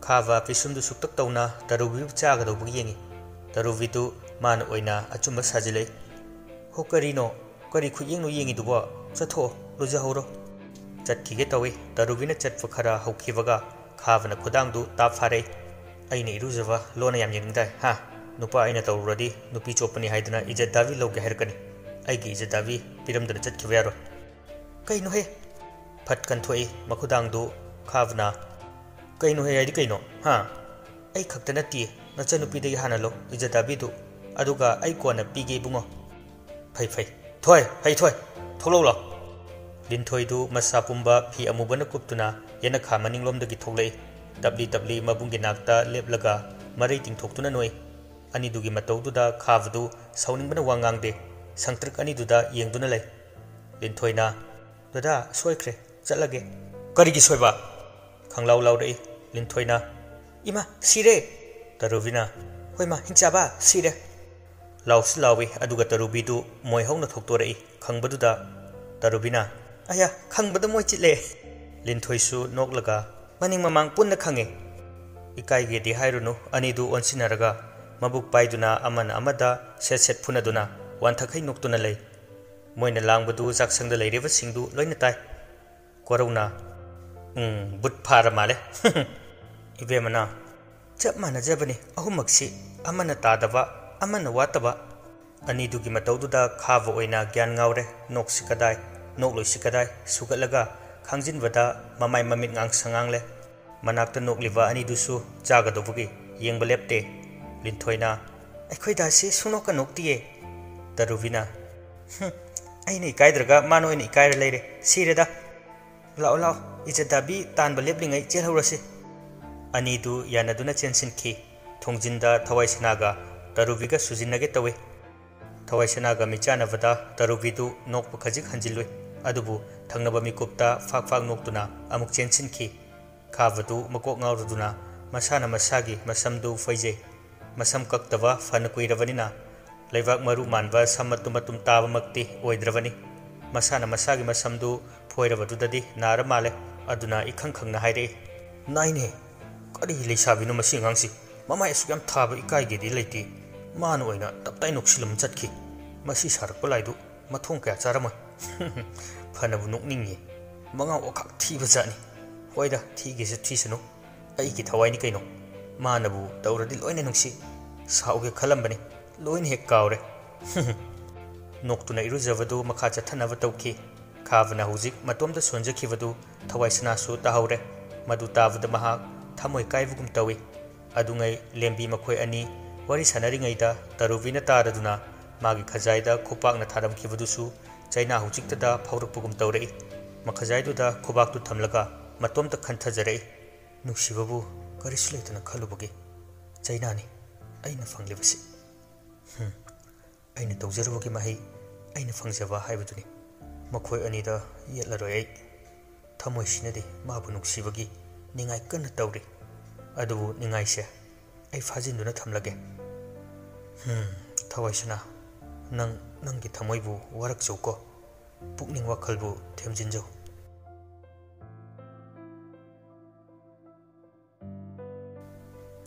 ꯈꯥꯕ ꯄꯤꯁꯨꯝꯗꯨ ꯁꯨꯛꯇꯛ ꯇꯧꯅ ꯇꯔꯨꯕꯤꯕꯨ ꯆꯥꯒꯗꯧꯕꯒꯤ ꯌꯦꯡꯉꯤ꯫ ꯇꯔꯨꯕꯤꯗꯨ ꯃꯥꯅ ꯑꯣꯏꯅ ꯑꯆꯨꯝꯕ ꯁꯥꯖꯤꯜꯂꯛꯏ꯫ "ꯍꯣ, ꯀꯔꯤꯅꯣ? ꯀꯔꯤ ꯈꯨꯌꯦꯡꯅꯣ ꯌꯦꯡꯉꯤꯗꯨꯕꯣ? ꯆꯠꯊꯣꯛꯑꯣ, ꯂꯨꯖꯍꯧꯔꯣ꯫" ꯆꯠꯈꯤꯒꯦ ꯇꯧꯏ꯫ ꯇꯔꯨꯕꯤꯅ ꯆꯠꯄ ꯈꯔ ꯍꯧꯈꯤꯕꯒ ꯈꯥꯕꯅ ꯈꯨꯗꯥꯡꯗꯨ ꯇꯥꯞ ꯐꯥꯔꯛꯏ꯫ "ꯑꯩꯅ ꯏꯔꯨꯖꯕ ꯂꯣꯟꯅ ꯌꯥꯝ ꯌꯦꯡꯅꯤꯡꯗꯥꯏ, ꯍꯥ? ꯅꯨꯄꯥ ꯑꯩꯅ ꯇꯧꯔꯨꯔꯗꯤ ꯅꯨꯄꯤ ꯆꯣꯞꯄꯅꯤ ꯍꯥꯏꯗꯅ ꯏꯖꯠ ꯗꯥꯕꯤ ꯂꯧꯒꯦ ꯍꯥꯏꯔꯛꯀꯅꯤ꯫ ꯑꯩꯒꯤ ꯏꯖꯠ ꯗꯥꯕꯤ ꯄꯤꯔꯝꯗꯅ ꯆꯠꯈꯤꯕ ꯌꯥꯔꯣꯏ꯫" "ꯀꯩꯅꯣꯍꯦ?" ꯐꯠ ꯀꯟꯊꯣꯛꯏ ꯃꯈꯨꯗꯥꯡꯗꯨ ꯈꯥꯕꯅ꯫ "ꯀꯩꯅꯣꯍꯦ ꯍꯥꯏꯗꯤ ꯀꯩꯅꯣ, ꯍꯥ? ꯑꯩ ꯈꯛꯇ ꯅꯠꯇꯦ, ꯅꯆꯟꯅꯨꯄꯤꯗꯒꯤ ꯍꯥꯟꯅ ꯂꯧ ꯏꯖꯠ ꯗꯥꯕꯤꯗꯨ, ꯑꯗꯨꯒ ꯑꯩ ꯀꯣꯟꯅ ꯄꯤꯒꯦ ꯏꯕꯨꯡꯉꯣ꯫" "ꯐꯩ, ꯐꯩ꯫ ꯊꯣꯏ, ꯍꯩ ꯊꯣꯏ, ꯊꯣꯛꯂꯛꯎ ꯂꯥꯎ꯫" ꯂꯤꯟꯊꯣꯏꯗꯨ ꯃꯁꯥ ꯄꯨꯝꯕ ꯐꯤ ꯑꯃꯨꯕꯅ ꯀꯨꯞꯇꯨꯅ ꯌꯦꯅꯈꯥ ꯃꯅꯤꯡꯂꯣꯝꯗꯒꯤ ꯊꯣꯛꯂꯛꯏ꯫ ꯇꯞꯂꯤ ꯇꯞꯂꯤ ꯃꯕꯨꯡꯒꯤ ꯅꯥꯛꯇ ꯂꯦꯞꯂꯒ ꯃꯔꯩ ꯇꯤꯡꯊꯣꯛꯇꯨꯅ ꯅꯣꯛꯏ꯫ ꯑꯅꯤꯗꯨꯒꯤ ꯃꯇꯧꯗꯨꯗ ꯈꯥꯕꯗꯨ ꯁꯥꯎꯅꯤꯡꯕꯅ ꯋꯥ ꯉꯥꯡꯗꯦ꯫ ꯁꯪꯇ꯭ꯔꯤꯛ ꯑꯅꯤꯗꯨꯗ ꯌꯦꯡꯗꯨꯅ ꯂꯩ꯫ ꯂꯤꯟꯊꯣꯏꯅ, "ꯗꯗꯥ, ꯁꯣꯏꯈ꯭ꯔꯦ, ꯆꯠꯂꯒꯦ꯫" "ꯀꯔꯤꯒꯤ ꯁꯣꯏꯕ?" ꯈꯪꯂꯥꯎ ꯂꯥꯎꯔꯛꯏ ꯂꯤꯟꯊꯣꯏꯅ꯫ "ꯏꯃꯥ, ꯁꯤꯔꯦ!" ꯇꯔꯨꯕꯤꯅ, "ꯍꯣꯏꯃꯥ, ꯍꯤꯡꯆꯥꯕ, ꯁꯤꯔꯦ!" ꯂꯥꯎꯁꯨ ꯂꯥꯎꯏ, ꯑꯗꯨꯒ ꯇꯔꯨꯕꯤꯗꯨ ꯃꯣꯏ ꯍꯧꯅ ꯊꯣꯛꯇꯣꯔꯛꯏ꯫ ꯈꯪꯕꯗꯨꯗ ꯇꯔꯨꯕꯤꯅ, "ꯑꯌꯥ, ꯈꯪꯕꯗ ꯃꯣꯏ ꯆꯤꯠꯂꯦ!" ꯂꯤꯟꯊꯣꯏꯁꯨ ꯅꯣꯛꯂꯒ, "ꯃꯅꯤꯡ ꯃꯃꯥꯡ ꯄꯨꯟꯅ ꯈꯪꯉꯦ!" ꯏꯀꯥꯏꯒꯦꯗꯤ ꯍꯥꯏꯔꯨꯅꯨ, ꯑꯅꯤꯗꯨ ꯑꯣꯟꯁꯤꯟꯅꯔꯒ ꯃꯕꯨꯛ ꯄꯥꯏꯗꯨꯅ ꯑꯃꯅ ꯑꯃꯗ ꯁꯦꯠ ꯁꯦꯠ ꯐꯨꯅꯗꯨꯅ ꯋꯥꯟꯊꯛꯈꯩ ꯅꯣꯛꯇꯨꯅ ꯂꯩ꯫ ꯃꯣꯏꯅ ꯂꯥꯡꯕꯗꯨ ꯆꯥꯛꯁꯪꯗ ꯂꯩꯔꯤꯕꯁꯤꯡꯗꯨ ꯂꯣꯏꯅ ꯇꯥꯏ꯫ ꯀꯣꯔꯧꯅ, "ꯎꯝ, ꯕꯨꯠ ꯐꯥꯔ ꯃꯥꯜꯂꯦ꯫" ꯏꯕꯦꯝꯃꯅ, ꯆꯞ ꯃꯥꯟꯅꯖꯕꯅꯤ ꯑꯍꯨꯝꯃꯛꯁꯤ, ꯑꯃꯅ ꯇꯥꯗꯕ, ꯑꯃꯅ ꯋꯥꯠꯇꯕ꯫ ꯑꯅꯤꯗꯨꯒꯤ ꯃꯇꯧꯗꯨꯗ ꯈꯥꯕ ꯑꯣꯏꯅ ꯒ꯭ꯌꯥꯟ ꯉꯥꯎꯔꯦ꯫ ꯅꯣꯛꯁꯤ ꯀꯗꯥꯏ, ꯅꯣꯛꯂꯣꯏꯁꯤ ꯀꯗꯥꯏ, ꯁꯨꯒꯠꯂꯒ ꯈꯥꯡꯖꯤꯟꯕꯗ ꯃꯃꯥꯏ ꯃꯃꯤꯠ ꯉꯥꯡꯁꯪ ꯉꯥꯡꯂꯦ꯫ ꯃꯅꯥꯛꯇ ꯅꯣꯛꯂꯤꯕ ꯑꯅꯤꯗꯨꯁꯨ ꯆꯥꯒꯗꯧꯕꯒꯤ ꯌꯦꯡꯕ ꯂꯦꯞꯇꯦ꯫ ꯂꯤꯟꯊꯣꯏꯅ, "ꯑꯩꯈꯣꯏ ꯗꯥꯁꯤ ꯁꯨꯡꯅꯣꯛꯀ ꯅꯣꯛꯇꯤꯌꯦ꯫" ꯇꯔꯨꯕꯤꯅ, "ꯍꯨꯝ, ꯑꯩꯅ ꯏꯀꯥꯏꯗ꯭ꯔꯒ ꯃꯥꯅ ꯑꯣꯏꯅ ꯏꯀꯥꯏꯔ ꯂꯩꯔꯦ꯫ ꯁꯤꯔꯦꯗ꯫ ꯂꯥꯛꯑꯣ, ꯂꯥꯛꯑꯣ, ꯏꯖꯠ ꯗꯥꯕꯤ ꯇꯥꯟꯕ ꯂꯦꯞꯂꯤꯉꯩ ꯆꯦꯜꯍꯧꯔꯁꯤ꯫" ꯑꯅꯤꯗꯨ ꯌꯥꯅꯗꯨꯅ ꯆꯦꯟꯁꯤꯟꯈꯤ꯫ ꯊꯣꯡꯖꯤꯟꯗ ꯊꯋꯥꯏꯁꯅꯥꯒ ꯇꯔꯨꯕꯤꯒ ꯁꯨꯖꯤꯟꯅꯒꯦ ꯇꯧꯏ꯫ ꯊꯋꯥꯏꯁꯅꯥꯒ ꯃꯤꯠꯆꯥꯟꯅꯕꯗ ꯇꯔꯨꯕꯤꯗꯨ ꯅꯣꯛꯄ ꯈꯖꯤꯛ ꯍꯟꯖꯤꯜꯂꯨꯏ꯫ ꯑꯗꯨꯕꯨ ꯊꯪꯅꯕ ꯃꯤꯀꯨꯞꯇ ꯐꯥꯛ ꯐꯥꯛ ꯅꯣꯛꯇꯨꯅ ꯑꯃꯨꯛ ꯆꯦꯟꯁꯤꯟꯈꯤ꯫ ꯈꯥꯕꯗꯨ ꯃꯀꯣꯛ ꯉꯥꯎꯔꯗꯨꯅ ꯃꯁꯥꯅ ꯃꯁꯥꯒꯤ ꯃꯁꯝꯗꯨ ꯐꯣꯏꯖꯩ꯫ ꯃꯁꯝ ꯀꯛꯇꯕ ꯐꯅ ꯀꯨꯏꯔꯕꯅꯤꯅ ꯂꯩꯕꯥꯛ ꯃꯔꯨ ꯃꯥꯟꯕ ꯁꯝ ꯃꯇꯨꯝ ꯃꯇꯨꯝ ꯇꯥꯕꯃꯛꯇꯤ ꯑꯣꯏꯗ꯭ꯔꯕꯅꯤ꯫ ꯃꯁꯥꯅ ꯃꯁꯥꯒꯤ ꯃꯁꯝꯗꯨ ꯐꯣꯏꯔꯕꯗꯨꯗꯗꯤ ꯅꯥꯔ ꯃꯥꯜꯂꯦ꯫ ꯑꯗꯨꯅ ꯏꯈꯪ ꯈꯪꯅ ꯍꯥꯏꯔꯛꯏ, "ꯅꯥꯏꯅꯦ, ꯀꯔꯤ ꯂꯩꯁꯥꯕꯤꯅꯣ ꯃꯁꯤ ꯑꯉꯥꯡꯁꯤ? ꯃꯃꯥꯏ ꯑꯁꯨꯛ ꯌꯥꯝ ꯊꯥꯕ ꯏꯀꯥꯏꯒꯦꯗꯤ ꯂꯩꯇꯦ꯫" ꯃꯥꯅ ꯑꯣꯏꯅ ꯇꯞꯇꯥꯏ ꯅꯣꯛꯁꯤꯜꯂꯝ ꯆꯠꯈꯤ꯫ ꯃꯁꯤ ꯁꯥꯔꯛꯄ ꯂꯥꯏꯗꯨ ꯃꯊꯣꯡ ꯀꯌꯥ ꯆꯥꯔꯝꯃꯣꯏ꯫ ꯐꯅꯕꯨ ꯅꯣꯛꯅꯤꯡꯉꯤ꯫ ꯃꯉꯥꯎ ꯑꯈꯥꯛ ꯊꯤꯕ ꯖꯥꯠꯅꯤ꯫ ꯍꯣꯏꯗ, ꯊꯤꯒꯦꯁꯨ ꯊꯤꯁꯅꯨ꯫ ꯑꯩꯒꯤ ꯊꯋꯥꯏꯅꯤ ꯀꯩꯅꯣ꯫ ꯃꯥꯅꯕꯨ ꯇꯧꯔꯗꯤ ꯂꯣꯏꯅ ꯅꯨꯡꯁꯤ꯫ ꯁꯥꯎꯒꯦ ꯈꯜꯂꯝꯕꯅꯤ꯫ ꯂꯣꯏꯅ ꯍꯦꯛ ꯀꯥꯎꯔꯦ꯫ ꯅꯣꯛꯇꯨꯅ ꯏꯔꯨꯖꯕꯗꯨ ꯃꯈꯥ ꯆꯠꯊꯅꯕ ꯇꯧꯈꯤ꯫ ꯈꯥꯕꯅ ꯍꯧꯖꯤꯛ ꯃꯇꯣꯝꯇ ꯁꯣꯟꯖꯈꯤꯕꯗꯨ ꯊꯋꯥꯏ ꯁꯅꯥꯁꯨ ꯇꯥꯍꯧꯔꯦ꯫ ꯃꯗꯨ ꯇꯥꯕꯗ ꯃꯍꯥꯛ ꯊꯃꯣꯏ ꯀꯥꯏꯕꯒꯨꯝ ꯇꯧꯏ꯫ ꯑꯗꯨꯉꯩ ꯂꯦꯝꯕꯤ ꯃꯈꯣꯏ ꯑꯅꯤ ꯋꯥꯔꯤ ꯁꯥꯟꯅꯔꯤꯉꯩꯗ ꯇꯔꯨꯕꯤꯅ ꯇꯥꯔꯗꯨꯅ ꯃꯥꯒꯤ ꯈꯖꯥꯏꯗ ꯈꯨꯄꯥꯛꯅ ꯊꯥꯔꯝꯈꯤꯕꯗꯨꯁꯨ ꯆꯩꯅꯥ ꯍꯧꯖꯤꯛꯇꯗ ꯐꯥꯎꯔꯛꯄꯒꯨꯝ ꯇꯧꯔꯛꯏ꯫ ꯃꯈꯖꯥꯏꯗꯨꯗ ꯈꯨꯕꯥꯛꯇꯨ ꯊꯝꯂꯒ ꯃꯇꯣꯝꯇ ꯈꯟꯊꯖꯔꯛꯏ꯫ ꯅꯨꯡꯁꯤꯕꯕꯨ ꯀꯔꯤꯁꯨ ꯂꯩꯇꯅ ꯈꯜꯂꯨꯕꯒꯤ ꯆꯩꯅꯥꯅꯤ ꯑꯩꯅ ꯐꯪꯂꯤꯕꯁꯤ꯫ ꯍꯨꯝ, ꯑꯩꯅ ꯇꯧꯖꯔꯨꯕꯒꯤ ꯃꯍꯩ ꯑꯩꯅ ꯐꯪꯖꯕ ꯍꯥꯏꯕꯗꯨꯅꯤ꯫ ꯃꯈꯣꯏ ꯑꯅꯤꯗ ꯌꯦꯠꯂꯔꯣꯏ ꯑꯩ꯫ ꯊꯃꯣꯏꯁꯤꯅꯗꯤ ꯃꯥꯕꯨ ꯅꯨꯡꯁꯤꯕꯒꯤ ꯅꯤꯡꯉꯥꯏ ꯀꯟꯅ ꯇꯧꯔꯤ꯫ ꯑꯗꯨꯕꯨ ꯅꯤꯡꯉꯥꯏꯁꯦ ꯑꯩ ꯐꯥꯖꯤꯟꯗꯨꯅ ꯊꯝꯂꯒꯦ꯫ ꯍꯨꯝ, ꯊꯋꯥꯏꯁꯅꯥ, ꯅꯪ ꯅꯪꯒꯤ ꯊꯃꯣꯏꯕꯨ ꯋꯥꯔꯛꯆꯧꯀꯣ꯫ ꯄꯨꯛꯅꯤꯡ ꯋꯥꯈꯜꯕꯨ ꯊꯦꯝꯖꯤꯟꯖꯧ꯫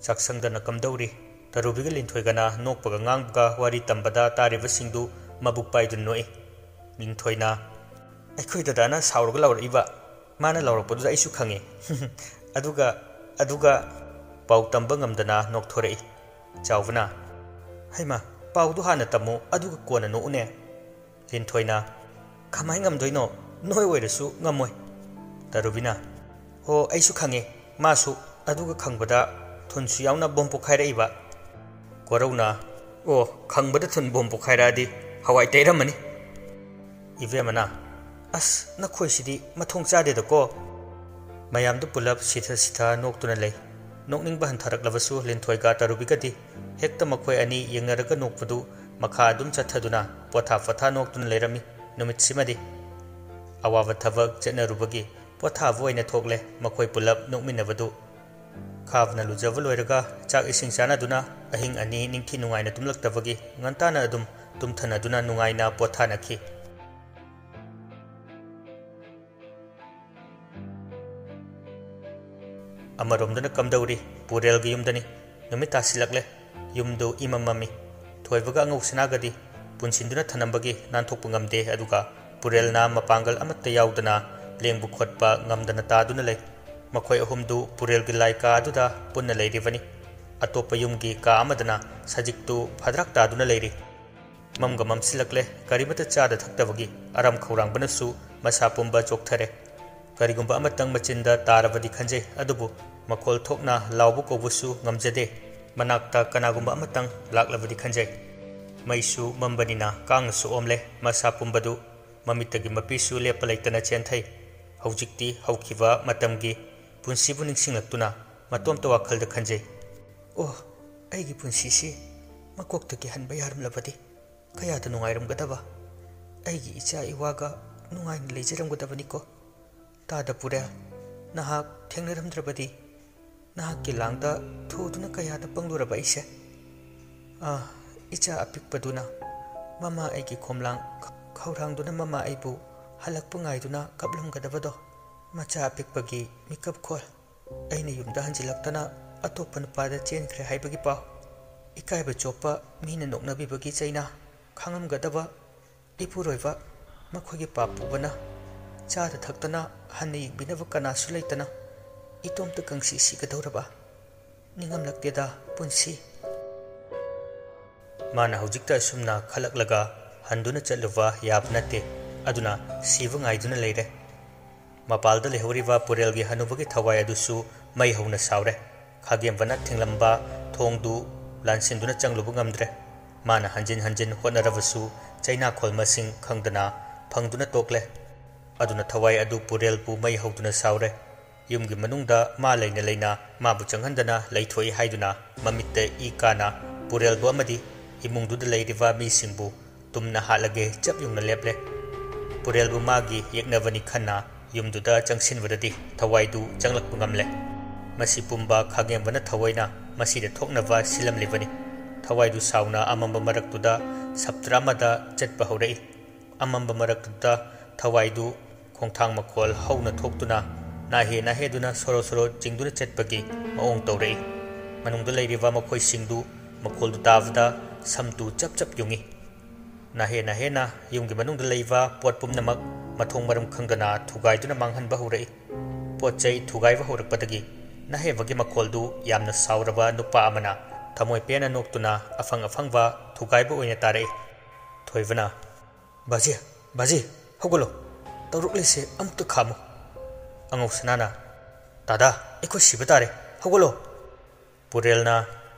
ꯆꯥꯛꯁꯪꯗꯅ ꯀꯝꯗꯧꯔꯤ? ꯇꯔꯨꯕꯤꯒ ꯂꯤꯟꯊꯣꯏꯒꯅ ꯅꯣꯛꯄꯒ ꯉꯥꯡꯕꯒ ꯋꯥꯔꯤ ꯇꯝꯕꯗ ꯇꯥꯔꯤꯕꯁꯤꯡꯗꯨ ꯃꯕꯨꯛ ꯄꯥꯏꯗꯨꯅ ꯅꯣꯛꯏ꯫ ꯂꯤꯟꯊꯣꯏꯅ, "ꯑꯩꯈꯣꯏ ꯗꯗꯥꯅ ꯁꯥꯎꯔꯒ ꯂꯥꯎꯔꯛꯏꯕ꯫ ꯃꯥꯅ ꯂꯥꯎꯔꯛꯄꯗꯨꯗ ꯑꯩꯁꯨ ꯈꯪꯉꯦ꯫" "ꯑꯗꯨꯒ, ꯑꯗꯨꯒ?" ꯄꯥꯎ ꯇꯝꯕ ꯉꯝꯗꯅ ꯅꯣꯛꯊꯣꯔꯛꯏ꯫ ꯆꯥꯎꯕꯅ, "ꯍꯩꯃ, ꯄꯥꯎꯗꯨ ꯍꯥꯟꯅ ꯇꯝꯃꯨ, ꯑꯗꯨꯒ ꯀꯣꯟꯅ ꯅꯣꯛꯎꯅꯦ꯫" ꯂꯤꯟꯊꯣꯏꯅ, "ꯀꯃꯥꯏ ꯉꯝꯗꯣꯏꯅꯣ? ꯅꯣꯏ ꯑꯣꯏꯔꯁꯨ ꯉꯝꯃꯣꯏ꯫" ꯇꯔꯨꯕꯤꯅ, "ꯑꯣ, ꯑꯩꯁꯨ ꯈꯪꯉꯦ, ꯃꯥꯁꯨ ꯑꯗꯨꯒ ꯈꯪꯕꯗ ꯊꯨꯟꯁꯨ ꯌꯥꯎꯅ ꯕꯣꯝ ꯄꯣꯈꯥꯏꯔꯛꯏꯕ꯫" ꯀꯣꯔꯧꯅ, "ꯑꯣ, ꯈꯪꯕꯗ ꯊꯨꯟ ꯕꯣꯝ ꯄꯣꯈꯥꯏꯔꯛꯑꯗꯤ ꯍꯋꯥꯏ ꯇꯩꯔꯝꯃꯅꯤ꯫" ꯏꯕꯦꯝꯃꯅ, "ꯑꯁ, ꯅꯈꯣꯏꯁꯤꯗꯤ ꯃꯊꯣꯡ ꯆꯥꯗꯦꯗꯀꯣ꯫" ꯃꯌꯥꯝꯗꯨ ꯄꯨꯂꯞ ꯁꯤꯊ ꯁꯤꯊ ꯅꯣꯛꯇꯨꯅ ꯂꯩ꯫ ꯅꯣꯛꯅꯤꯡꯕ ꯍꯟꯊꯔꯛꯂꯕꯁꯨ ꯂꯤꯟꯊꯣꯏꯒ ꯇꯔꯨꯕꯤꯒꯗꯤ ꯍꯦꯛꯇ ꯃꯈꯣꯏ ꯑꯅꯤ ꯌꯦꯡꯅꯔꯒ ꯅꯣꯛꯄꯗꯨ ꯃꯈꯥ ꯑꯗꯨꯝ ꯆꯠꯊꯗꯨꯅ ꯄꯣꯊꯥ ꯄꯣꯊꯥ ꯅꯣꯛꯇꯨꯅ ꯂꯩꯔꯝꯃꯤ꯫ ꯅꯨꯃꯤꯠꯁꯤꯃꯗꯤ ꯑꯋꯥꯕ ꯊꯕꯛ ꯆꯠꯅꯔꯨꯕꯒꯤ ꯄꯣꯊꯥꯕ ꯑꯣꯏꯅ ꯊꯣꯛꯂꯦ꯫ ꯃꯈꯣꯏ ꯄꯨꯂꯞ ꯅꯣꯛꯃꯤꯟꯅꯕꯗꯨ ꯈꯥꯕꯅ ꯂꯨꯖꯕ ꯂꯣꯏꯔꯒ ꯆꯥꯛ ꯏꯁꯤꯡ ꯆꯥꯅꯗꯨꯅ ꯑꯍꯤꯡ ꯑꯅꯤ ꯅꯤꯡꯊꯤ ꯅꯨꯡꯉꯥꯏꯅ ꯇꯨꯝꯂꯛꯇꯕꯒꯤ ꯉꯟꯇꯥꯅ ꯑꯗꯨꯝ ꯇꯨꯝꯊꯅꯗꯨꯅ ꯅꯨꯡꯉꯥꯏꯅ ꯄꯣꯊꯥꯅꯈꯤ꯫ ꯑꯃꯔꯣꯝꯗꯅ ꯀꯝꯗꯧꯔꯤ, ꯄꯨꯔꯦꯜꯒꯤ ꯌꯨꯝꯗꯅꯤ꯫ ꯅꯨꯃꯤꯠ ꯇꯥꯁꯤꯜꯂꯛꯂꯦ꯫ ꯌꯨꯝꯗꯨ ꯏꯃꯝ ꯃꯝꯃꯤ꯫ ꯊꯣꯏꯕꯒ ꯑꯉꯧ ꯁꯅꯥꯒꯗꯤ ꯄꯨꯟꯁꯤꯟꯗꯨꯅ ꯊꯅꯝꯕꯒꯤ ꯅꯥꯟꯊꯣꯛꯄ ꯉꯝꯗꯦ, ꯑꯗꯨꯒ ꯄꯨꯔꯦꯜꯅ ꯃꯄꯥꯡꯒꯜ ꯑꯃꯠꯇ ꯌꯥꯎꯗꯅ ꯂꯦꯡꯕ ꯈꯣꯠꯄ ꯉꯝꯗꯅ ꯇꯥꯗꯨꯅ ꯂꯩ꯫ ꯃꯈꯣꯏ ꯑꯍꯨꯝꯗꯨ ꯄꯨꯔꯦꯜꯒꯤ ꯂꯥꯏ ꯀꯥ ꯑꯗꯨꯗ ꯄꯨꯟꯅ ꯂꯩꯔꯤꯕꯅꯤ꯫ ꯑꯇꯣꯞꯄ ꯌꯨꯝꯒꯤ ꯀꯥ ꯑꯃꯗꯅ ꯁꯖꯤꯛꯇꯨ ꯐꯗ꯭ꯔꯥꯛ ꯇꯥꯗꯨꯅ ꯂꯩꯔꯤ꯫ ꯃꯝꯒ ꯃꯝꯁꯤꯜꯂꯛꯂꯦ꯫ ꯀꯔꯤꯃꯠꯇ ꯆꯥꯗ ꯊꯛꯇꯕꯒꯤ ꯑꯔꯝ ꯈꯧꯔꯥꯡꯕꯅꯁꯨ ꯃꯁꯥ ꯄꯨꯝꯕ ꯆꯣꯛꯊꯔꯦ꯫ ꯀꯔꯤꯒꯨꯝꯕ ꯑꯃꯇꯪ ꯃꯆꯤꯟꯗ ꯇꯥꯔꯕꯗꯤ ꯈꯟꯖꯩ, ꯑꯗꯨꯕꯨ ꯃꯈꯣꯜ ꯊꯣꯛꯅ ꯂꯥꯎꯕ ꯀꯧꯕꯁꯨ ꯉꯝꯖꯗꯦ꯫ ꯃꯅꯥꯛꯇ ꯀꯅꯥꯒꯨꯝꯕ ꯑꯃꯇꯪ ꯂꯥꯛꯂꯕꯗꯤ ꯈꯟꯖꯩ꯫ ꯃꯩꯁꯨ ꯃꯝꯕꯅꯤꯅ ꯀꯥꯡꯅꯁꯨ ꯑꯣꯝꯂꯦ꯫ ꯃꯁꯥ ꯄꯨꯝꯕꯗꯨ ꯃꯃꯤꯠꯇꯒꯤ ꯃꯄꯤꯁꯨ ꯂꯦꯞꯄ ꯂꯩꯇꯅ ꯆꯦꯟꯊꯩ꯫ ꯍꯧꯖꯤꯛꯇꯤ ꯍꯧꯈꯤꯕ ꯃꯇꯝꯒꯤ ꯄꯨꯟꯁꯤꯕꯨ ꯅꯤꯡꯁꯤꯡꯂꯛꯇꯨꯅ ꯃꯇꯣꯝꯇ ꯋꯥꯈꯜꯗ ꯈꯟꯖꯩ, "ꯑꯣ, ꯑꯩꯒꯤ ꯄꯨꯟꯁꯤꯁꯤ ꯃꯀꯣꯛꯇꯒꯤ ꯍꯟꯕ ꯌꯥꯔꯝꯂꯕꯗꯤ ꯀꯌꯥꯗ ꯅꯨꯡꯉꯥꯏꯔꯝꯒꯗꯕ! ꯑꯩꯒꯤ ꯏꯆꯥ ꯏꯋꯥꯒ ꯅꯨꯡꯉꯥꯏꯅ ꯂꯩꯖꯔꯝꯒꯗꯕꯅꯤꯀꯣ꯫ ꯇꯥꯗ ꯄꯨꯔꯦꯜ, ꯅꯍꯥꯛ ꯊꯦꯡꯅꯔꯝꯗ꯭ꯔꯕꯗꯤ ꯅꯍꯥꯛꯀꯤ ꯂꯥꯡꯗ ꯊꯨꯗꯨꯅ ꯀꯌꯥꯗ ꯄꯪꯂꯨꯔꯕ ꯑꯩꯁꯦ!" ꯑꯥ, ꯏꯆꯥ ꯑꯄꯤꯛꯄꯗꯨꯅ ꯃꯃꯥ ꯑꯩꯒꯤ ꯈꯣꯝꯂꯥꯡ ꯈꯧꯔꯥꯡꯗꯨꯅ ꯃꯃꯥ ꯑꯩꯕꯨ ꯍꯜꯂꯛꯄ ꯉꯥꯏꯗꯨꯅ ꯀꯞꯂꯝꯒꯗꯕꯗꯣ꯫ ꯃꯆꯥ ꯑꯄꯤꯛꯄꯒꯤ ꯃꯤꯀꯞ ꯈꯣꯜ꯫ ꯑꯩꯅ ꯌꯨꯝꯗ ꯍꯟꯖꯤꯜꯂꯛꯇꯅ ꯑꯇꯣꯞꯄ ꯅꯨꯄꯥꯗ ꯆꯦꯟꯈ꯭ꯔꯦ ꯍꯥꯏꯕꯒꯤ ꯄꯥꯎ꯫ ꯏꯀꯥꯏꯕ ꯆꯣꯞꯄ, ꯃꯤꯅ ꯅꯣꯛꯅꯕꯤꯕꯒꯤ ꯆꯩꯅꯥ ꯈꯥꯡꯉꯝꯒꯗꯕ ꯏꯄꯨꯔꯣꯏꯕ, ꯃꯈꯣꯏꯒꯤ ꯄꯥꯞ ꯄꯨꯕꯅ꯫ ꯆꯥꯗ ꯊꯛꯇꯅ ꯍꯟꯅ ꯌꯦꯡꯕꯤꯅꯕ ꯀꯅꯥꯁꯨ ꯂꯩꯇꯅ ꯏꯇꯣꯝꯇ ꯀꯪꯁꯤ ꯁꯤꯒꯗꯧꯔꯕ꯫ ꯅꯤꯡꯉꯝꯂꯛꯇꯦꯗ ꯄꯨꯟꯁꯤ꯫ ꯃꯥꯅ ꯍꯧꯖꯤꯛꯇ ꯑꯁꯨꯝꯅ ꯈꯜꯂꯛꯂꯒ ꯍꯟꯗꯨꯅ ꯆꯠꯂꯨꯕ ꯌꯥꯕ ꯅꯠꯇꯦ꯫ ꯑꯗꯨꯅ ꯁꯤꯕ ꯉꯥꯏꯗꯨꯅ ꯂꯩꯔꯦ꯫ ꯃꯄꯥꯜꯗ ꯂꯩꯍꯧꯔꯤꯕ ꯄꯨꯔꯦꯜꯒꯤ ꯍꯅꯨꯕꯒꯤ ꯊꯋꯥꯏ ꯑꯗꯨꯁꯨ ꯃꯩ ꯍꯧꯅ ꯁꯥꯎꯔꯦ꯫ ꯈꯥꯒꯦꯝꯕꯅ ꯊꯤꯡꯂꯝꯕ ꯊꯣꯡꯗꯨ ꯂꯥꯟꯁꯤꯟꯗꯨꯅ ꯆꯪꯂꯨꯕ ꯉꯝꯗ꯭ꯔꯦ꯫ ꯃꯥꯅ ꯍꯟꯖꯤꯟ ꯍꯟꯖꯤꯟ ꯍꯣꯠꯅꯔꯕꯁꯨ ꯆꯩꯅꯥꯈꯣꯜ ꯃꯁꯤꯡ ꯈꯪꯗꯅ ꯐꯪꯗꯨꯅ ꯇꯣꯛꯂꯦ꯫ ꯑꯗꯨꯅ ꯊꯋꯥꯏ ꯑꯗꯨ ꯄꯨꯔꯦꯜꯕꯨ ꯃꯩ ꯍꯧꯗꯨꯅ ꯁꯥꯎꯔꯦ꯫ ꯌꯨꯝꯒꯤ ꯃꯅꯨꯡꯗ ꯃꯥ ꯂꯩꯅ ꯂꯩꯅ ꯃꯥꯕꯨ ꯆꯪꯍꯟꯗꯅ ꯂꯩꯊꯣꯛꯏ ꯍꯥꯏꯗꯨꯅ ꯃꯃꯤꯠꯇ ꯏ ꯀꯥꯅ ꯄꯨꯔꯦꯜꯕꯨ ꯑꯃꯗꯤ ꯏꯃꯨꯡꯗꯨꯗ ꯂꯩꯔꯤꯕ ꯃꯤꯁꯤꯡꯕꯨ ꯇꯨꯝꯅ ꯍꯥꯠꯂꯒꯦ ꯆꯞ ꯌꯨꯡꯅ ꯂꯦꯞꯂꯦ꯫ ꯄꯨꯔꯦꯜꯕꯨ ꯃꯥꯒꯤ ꯌꯦꯛꯅꯕꯅꯤ ꯈꯟꯅ ꯌꯨꯝꯗꯨꯗ ꯆꯪꯁꯤꯟꯕꯗꯗꯤ ꯊꯋꯥꯏꯗꯨ ꯆꯪꯂꯛꯄ ꯉꯝꯂꯦ꯫ ꯃꯁꯤ ꯄꯨꯝꯕ ꯈꯥꯒꯦꯝꯕꯅ ꯊꯑꯣꯏꯅ ꯃꯁꯤꯗ ꯊꯣꯛꯅꯕ ꯁꯤꯜꯂꯝꯂꯤꯕꯅꯤ꯫ ꯊꯋꯥꯏꯗꯨ ꯁꯥꯎꯅ ꯑꯃꯝꯕ ꯃꯔꯛꯇꯨꯗ ꯁꯞꯇ꯭ꯔ ꯑꯃꯗ ꯆꯠꯄ ꯍꯧꯔꯛꯏ꯫ ꯑꯃꯝꯕ ꯃꯔꯛꯇꯨꯗ ꯊꯋꯥꯏꯗꯨ ꯈꯣꯡꯊꯥꯡ ꯃꯈꯣꯜ ꯍꯧꯅ ꯊꯣꯛꯇꯨꯅ ꯅꯥꯍꯦ ꯅꯥꯍꯦꯗꯨꯅ ꯁꯣꯔꯣ ꯁꯣꯔꯣ ꯆꯤꯡꯗꯨꯅ ꯆꯠꯄꯒꯤ ꯃꯑꯣꯡ ꯇꯧꯔꯛꯏ꯫ ꯃꯅꯨꯡꯗ ꯂꯩꯔꯤꯕ ꯃꯈꯣꯏꯁꯤꯡꯗꯨ ꯃꯈꯣꯜꯗꯨ ꯇꯥꯕꯗ ꯁꯝꯇꯨ ꯆꯞ ꯆꯞ ꯌꯨꯡꯏ꯫ ꯅꯥꯍꯦ ꯅꯥꯍꯦꯅ ꯌꯨꯝꯒꯤ ꯃꯅꯨꯡꯗ ꯂꯩꯕ ꯄꯣꯠ ꯄꯨꯝꯅꯃꯛ ꯃꯊꯣꯡ ꯃꯔꯝ ꯈꯪꯗꯅ ꯊꯨꯒꯥꯏꯗꯨꯅ ꯃꯥꯡꯍꯟꯕ ꯍꯧꯔꯛꯏ꯫ ꯄꯣꯠ ꯆꯩ ꯊꯨꯒꯥꯏꯕ ꯍꯧꯔꯛꯄꯗꯒꯤ ꯅꯥꯍꯦꯕꯒꯤ ꯃꯈꯣꯜꯗꯨ ꯌꯥꯝꯅ ꯁꯥꯎꯔꯕ ꯅꯨꯄꯥ ꯑꯃꯅ ꯊꯃꯣꯏ ꯄꯦꯟꯅ ꯅꯣꯛꯇꯨꯅ ꯑꯐꯪ ꯑꯐꯪꯕ ꯊꯨꯒꯥꯏꯕ ꯑꯣꯏꯅ ꯇꯥꯔꯛꯏ꯫ ꯊꯣꯏꯕꯅ, "ꯕꯥꯖꯤ, ꯕꯥꯖꯤ, ꯍꯧꯒꯠꯂꯣ꯫ ꯇꯧꯔꯛꯂꯤꯁꯦ ꯑꯃꯨꯛꯇ ꯈꯥꯝꯃꯨ꯫" ꯑꯉꯧ ꯁꯅꯥꯅ, "ꯇꯥꯗꯥ, ꯑꯩꯈꯣꯏ ꯁꯤꯕ ꯇꯥꯔꯦ꯫ ꯍꯧꯒꯠꯂꯣ꯫" ꯄꯨꯔꯦꯜꯅ,